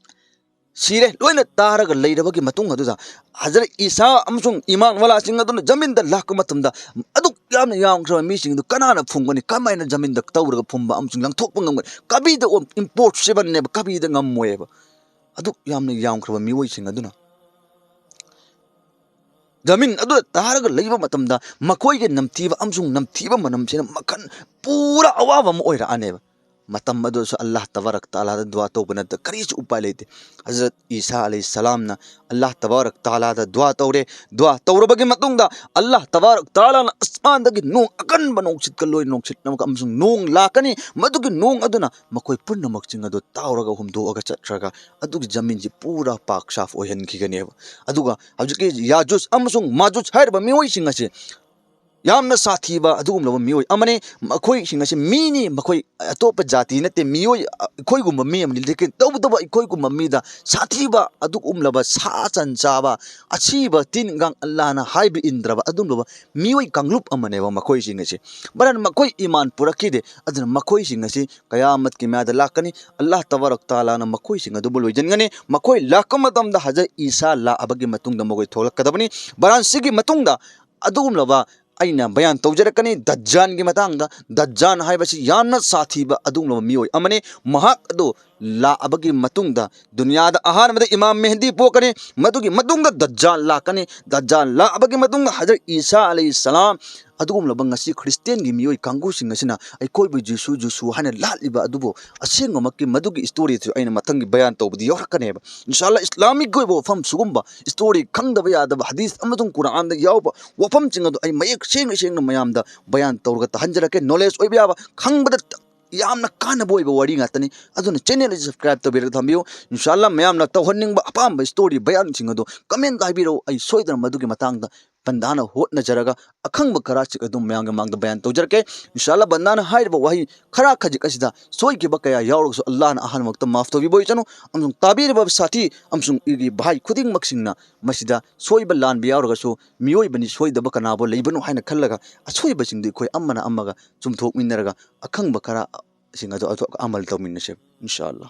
ꯁꯤꯔꯦ, ꯂꯣꯏꯅ ꯇꯥꯔꯒ ꯂꯩꯔꯕꯒꯤ ꯃꯇꯨꯡ ꯑꯗꯨꯗ ꯍꯖꯔꯠ ꯏꯁꯥ ꯑꯃꯁꯨꯡ ꯏꯃꯥꯟ ꯋꯥꯂꯥꯁꯤꯡ ꯑꯗꯨꯅ ꯖꯃꯤꯟꯗ ꯂꯥꯛꯄ ꯃꯇꯝꯗ ꯑꯗꯨꯛ ꯌꯥꯝꯅ ꯌꯥꯝꯈ꯭ꯔꯕ ꯃꯤꯁꯤꯡꯗꯨ ꯀꯅꯥꯅ ꯐꯨꯝꯒꯅꯤ? ꯀꯃꯥꯏꯅ ꯖꯃꯤꯟꯗ ꯇꯧꯔꯒ ꯐꯨꯝꯕ ꯑꯃꯁꯨꯡ ꯂꯪꯊꯣꯛꯄ ꯉꯝꯒꯅꯤ? ꯀꯕꯤꯗ ꯏꯝꯄꯣꯁꯤꯕꯜꯅꯦꯕ, ꯀꯕꯤꯗ ꯉꯝꯃꯣꯏꯕ꯫ ꯑꯗꯨꯛ ꯌꯥꯝꯅ ꯌꯥꯝꯈ꯭ꯔꯕ ꯃꯤꯑꯣꯏꯁꯤꯡ ꯑꯗꯨꯅ ꯖꯃꯤꯟ ꯑꯗꯨꯗ ꯇꯥꯔꯒ ꯂꯩꯕ ꯃꯇꯝꯗ ꯃꯈꯣꯏꯒꯤ ꯅꯝꯊꯤꯕ ꯑꯃꯁꯨꯡ ꯅꯝꯊꯤꯕ ꯃꯅꯝꯁꯤꯅ ꯃꯈꯜ ꯄꯨꯔꯥ ꯑꯋꯥꯕ ꯑꯃ ꯑꯣꯏꯔꯛꯑꯅꯦꯕ꯫ ꯃꯇꯝ ꯑꯗꯨꯁꯨ ꯑꯜꯂꯥꯍ ꯇꯕꯥꯔꯛ ꯇꯥꯂꯥꯗ ꯗꯨꯋꯥ ꯇꯧꯕ ꯅꯠꯇ ꯀꯔꯤꯁꯨ ꯎꯄꯥꯏ ꯂꯩꯇꯦ꯫ ꯍꯖꯔꯠ ꯏꯁꯥ ꯑꯂꯩꯍꯤ ꯁꯂꯥꯝꯅ ꯑꯜꯂꯥꯍ ꯇꯕꯥꯔꯛ ꯇꯥꯂꯥꯗ ꯗꯨꯋꯥ ꯇꯧꯔꯦ꯫ ꯗꯨꯋꯥ ꯇꯧꯔꯕꯒꯤ ꯃꯇꯨꯡꯗ ꯑꯜꯂꯥꯍ ꯇꯕꯥꯔꯛ ꯇꯥꯂꯥꯅ ꯑꯁꯃꯥꯟꯗꯒꯤ ꯅꯣꯡ ꯑꯀꯟꯕ ꯅꯣꯡꯁꯤꯠꯀ ꯂꯣꯏ ꯅꯣꯡꯁꯤꯠ ꯑꯃꯒ ꯑꯃꯁꯨꯡ ꯅꯣꯡ ꯂꯥꯛꯀꯅꯤ꯫ ꯃꯗꯨꯒꯤ ꯅꯣꯡ ꯑꯗꯨꯅ ꯃꯈꯣꯏ ꯄꯨꯝꯅꯃꯛꯁꯤꯡ ꯑꯗꯨ ꯇꯥꯎꯔꯒ ꯍꯨꯝꯗꯣꯛꯑꯒ ꯆꯠꯈ꯭ꯔꯒ ꯑꯗꯨꯒꯤ ꯖꯃꯤꯟꯁꯤ ꯄꯨꯔꯥ ꯄꯥꯛ ꯁꯥꯐ ꯑꯣꯏꯍꯟꯈꯤꯒꯅꯦꯕ꯫ ꯑꯗꯨꯒ ꯍꯧꯖꯤꯛꯀꯤ ꯌꯥꯖꯨꯖ ꯑꯃꯁꯨꯡ ꯃꯥꯖꯨꯖ ꯍꯥꯏꯔꯤꯕ ꯃꯤꯑꯣꯏꯁꯤꯡ ꯑꯁꯤ ꯌꯥꯝꯅ ꯁꯥꯊꯤꯕ ꯑꯗꯨꯒꯨꯝꯂꯕ ꯃꯤꯑꯣꯏ ꯑꯃꯅꯤ꯫ ꯃꯈꯣꯏꯁꯤꯡ ꯑꯁꯤ ꯃꯤꯅꯤ, ꯃꯈꯣꯏ ꯑꯇꯣꯞꯄ ꯖꯥꯇꯤ ꯅꯠꯇꯦ, ꯃꯤꯑꯣꯏ ꯑꯩꯈꯣꯏꯒꯨꯝꯕ ꯃꯤ ꯑꯃꯅꯤ꯫ ꯂꯦꯀꯤꯟ ꯇꯧꯕꯇꯕꯨ ꯑꯩꯈꯣꯏꯒꯨꯝꯕ ꯃꯤꯗ ꯁꯥꯊꯤꯕ ꯑꯗꯨꯒꯨꯝꯂꯕ ꯁꯥ ꯁꯟ ꯆꯥꯕ, ꯑꯁꯤꯕ ꯇꯤꯟ ꯀꯥꯡ ꯑꯜꯂꯥꯍꯅ ꯍꯥꯏꯕ ꯏꯟꯗ꯭ꯔꯕ ꯑꯗꯨꯒꯨꯝꯂꯕ ꯃꯤꯑꯣꯏ ꯀꯥꯡꯂꯨꯞ ꯑꯃꯅꯦꯕ ꯃꯈꯣꯏꯁꯤꯡ ꯑꯁꯤ꯫ ꯃꯔꯝ ꯃꯈꯣꯏ ꯏꯃꯥꯟ ꯄꯨꯔꯛꯈꯤꯗꯦ꯫ ꯑꯗꯨꯅ ꯃꯈꯣꯏꯁꯤꯡ ꯑꯁꯤ ꯀꯌꯥꯃꯠꯀꯤ ꯃꯌꯥꯗ ꯂꯥꯛꯀꯅꯤ꯫ ꯑꯜꯂꯥꯍ ꯇꯕꯥꯔꯛ ꯇꯥꯂꯥꯅ ꯃꯈꯣꯏꯁꯤꯡ ꯑꯗꯨꯕꯨ ꯂꯣꯏꯁꯤꯟꯒꯅꯤ꯫ ꯃꯈꯣꯏ ꯂꯥꯛꯄ ꯃꯇꯝꯗ ꯍꯖꯔꯠ ꯏꯁꯥ ꯂꯥꯛꯑꯕꯒꯤ ꯃꯇꯨꯡꯗ ꯃꯈꯣꯏ ꯊꯣꯛꯂꯛꯀꯗꯕꯅꯤ꯫ ꯕꯔꯥꯟꯁꯤꯒꯤ ꯃꯇꯨꯡꯗ ꯑꯗꯨꯒꯨꯝꯂꯕ ꯑꯩꯅ ꯕꯌꯥꯟ ꯇꯧꯖꯔꯛꯀꯅꯤ ꯗꯖꯥꯟꯒꯤ ꯃꯇꯥꯡꯗ꯫ ꯗꯖꯥꯟ ꯍꯥꯏꯕꯁꯤ ꯌꯥꯝꯅ ꯁꯥꯊꯤꯕ ꯑꯗꯨꯒꯨꯝꯂꯕ ꯃꯤꯑꯣꯏ ꯑꯃꯅꯤ꯫ ꯃꯍꯥꯛ ꯑꯗꯨ ꯂꯥꯛꯑꯕꯒꯤ ꯃꯇꯨꯡꯗ ꯗꯨꯅꯤꯌꯥꯗ ꯑꯍꯥꯟꯕꯗ ꯏꯃꯥꯝ ꯃꯦꯍꯗꯤ ꯄꯣꯛꯀꯅꯤ, ꯃꯗꯨꯒꯤ ꯃꯇꯨꯡꯗ ꯗꯖꯥꯟ ꯂꯥꯛꯀꯅꯤ꯫ ꯗꯖꯥꯟ ꯂꯥꯛꯑꯕꯒꯤ ꯃꯇꯨꯡꯗ ꯍꯖꯔꯠ ꯏꯁꯥ ꯑꯂꯩꯍꯤ ꯁꯂꯥꯝ ꯑꯗꯨꯒꯨꯝꯂꯕ ꯉꯁꯤ ꯈ꯭ꯔꯤꯁꯇꯤꯌꯥꯟꯒꯤ ꯃꯤꯑꯣꯏ ꯀꯥꯡꯕꯨꯁꯤꯡ ꯑꯁꯤꯅ ꯑꯩꯈꯣꯏꯕꯨ ꯖꯤꯁꯨ ꯖꯤꯁꯨ ꯍꯥꯏꯅ ꯂꯥꯠꯂꯤꯕ ꯑꯗꯨꯕꯨ ꯑꯁꯦꯡꯕꯃꯛꯀꯤ ꯃꯗꯨꯒꯤ ꯏꯁꯇꯣꯔꯤꯁꯨ ꯑꯩꯅ ꯃꯊꯪꯒꯤ ꯕꯌꯥꯟ ꯇꯧꯕꯗꯤ ꯌꯥꯎꯔꯛꯀꯅꯦꯕ꯫ ꯏꯟꯁꯥ ꯑꯜꯂꯥ ꯏꯁꯂꯥꯃꯤꯛꯀꯤ ꯑꯣꯏꯕ ꯋꯥꯐꯝ ꯁꯤꯒꯨꯝꯕ ꯏꯁꯇꯣꯔꯤ ꯈꯪꯗꯕ ꯌꯥꯗꯕ ꯍꯗꯤꯁ ꯑꯃꯁꯨꯡ ꯀꯨꯔꯥꯟꯗ ꯌꯥꯎꯕ ꯋꯥꯐꯝꯁꯤꯡ ꯑꯗꯨ ꯑꯩ ꯃꯌꯦꯛ ꯁꯦꯡꯅ ꯁꯦꯡꯅ ꯃꯌꯥꯝꯗ ꯕꯌꯥꯟ ꯇꯧꯔꯒ ꯇꯥꯍꯟꯖꯔꯛꯀꯦ꯫ ꯅꯣꯂꯦꯖ ꯑꯣꯏꯕ ꯌꯥꯕ, ꯈꯪꯕꯗ ꯌꯥꯝꯅ ꯀꯥꯟꯅꯕ ꯑꯣꯏꯕ ꯋꯥꯔꯤ ꯉꯥꯛꯇꯅꯤ꯫ ꯑꯗꯨꯅ ꯆꯦꯅꯦꯜ ꯑꯁꯤ ꯁꯕꯁꯀ꯭ꯔꯥꯏꯕ ꯇꯧꯕꯤꯔꯒ ꯊꯝꯕꯤꯌꯨ꯫ ꯏꯟꯁꯥ ꯑꯜꯂꯥ ꯃꯌꯥꯝꯅ ꯇꯧꯍꯟꯅꯤꯡꯕ ꯑꯄꯥꯝꯕ ꯏꯁꯇꯣꯔꯤ ꯕꯌꯥꯟꯁꯤꯡ ꯑꯗꯨ ꯀꯃꯦꯟꯗ ꯍꯥꯏꯕꯤꯔꯛꯎ꯫ ꯑꯩ ꯁꯣꯏꯗꯅ ꯃꯗꯨꯒꯤ ꯃꯇꯥꯡꯗ ꯄꯟꯗꯥꯅ ꯍꯣꯠꯅꯖꯔꯒ ꯑꯈꯪꯕ ꯈꯔꯁꯤꯡ ꯑꯗꯨꯝ ꯃꯌꯥꯝꯒꯤ ꯃꯥꯡꯗ ꯕꯌꯥꯟ ꯇꯧꯖꯔꯛꯀꯦ꯫ ꯏꯟꯁꯥ ꯑꯜꯂꯥ ꯕꯟꯗꯥꯅ ꯍꯥꯏꯔꯤꯕ ꯋꯥꯍꯩ ꯈꯔ ꯈꯖꯤꯛ ꯑꯁꯤꯗ ꯁꯣꯏꯈꯤꯕ ꯀꯌꯥ ꯌꯥꯎꯔꯒꯁꯨ ꯑꯜꯂꯥꯍꯅ ꯑꯍꯥꯟꯕꯃꯛꯇ ꯃꯥꯐ ꯇꯧꯕꯤꯕ ꯑꯣꯏꯁꯅꯨ꯫ ꯑꯃꯁꯨꯡ ꯇꯥꯕꯤꯔꯤꯕ ꯁꯥꯊꯤ ꯑꯃꯁꯨꯡ ꯑꯩꯒꯤ ꯚꯥꯏ ꯈꯨꯗꯤꯡꯃꯛꯁꯤꯡꯅ ꯃꯁꯤꯗ ꯁꯣꯏꯕ ꯂꯥꯟꯕ ꯌꯥꯎꯔꯒꯁꯨ ꯃꯤꯑꯣꯏꯕꯅꯤ, ꯁꯣꯏꯗꯕ ꯀꯅꯥꯕꯨ ꯂꯩꯕꯅꯣ ꯍꯥꯏꯅ ꯈꯜꯂꯒ ꯑꯁꯣꯏꯕꯁꯤꯡꯗꯨ ꯑꯩꯈꯣꯏ ꯑꯃꯅ ꯑꯃꯒ ꯆꯨꯝꯊꯣꯛꯃꯤꯟꯅꯔꯒ ꯑꯈꯪꯕ ꯈꯔ ꯁꯤꯡ ꯑꯗꯨ ꯑꯗꯨ ꯑꯃꯜ ꯇꯧꯃꯤꯟꯅꯁꯦ ꯏꯟꯁꯥ ꯑꯜꯂꯥ꯫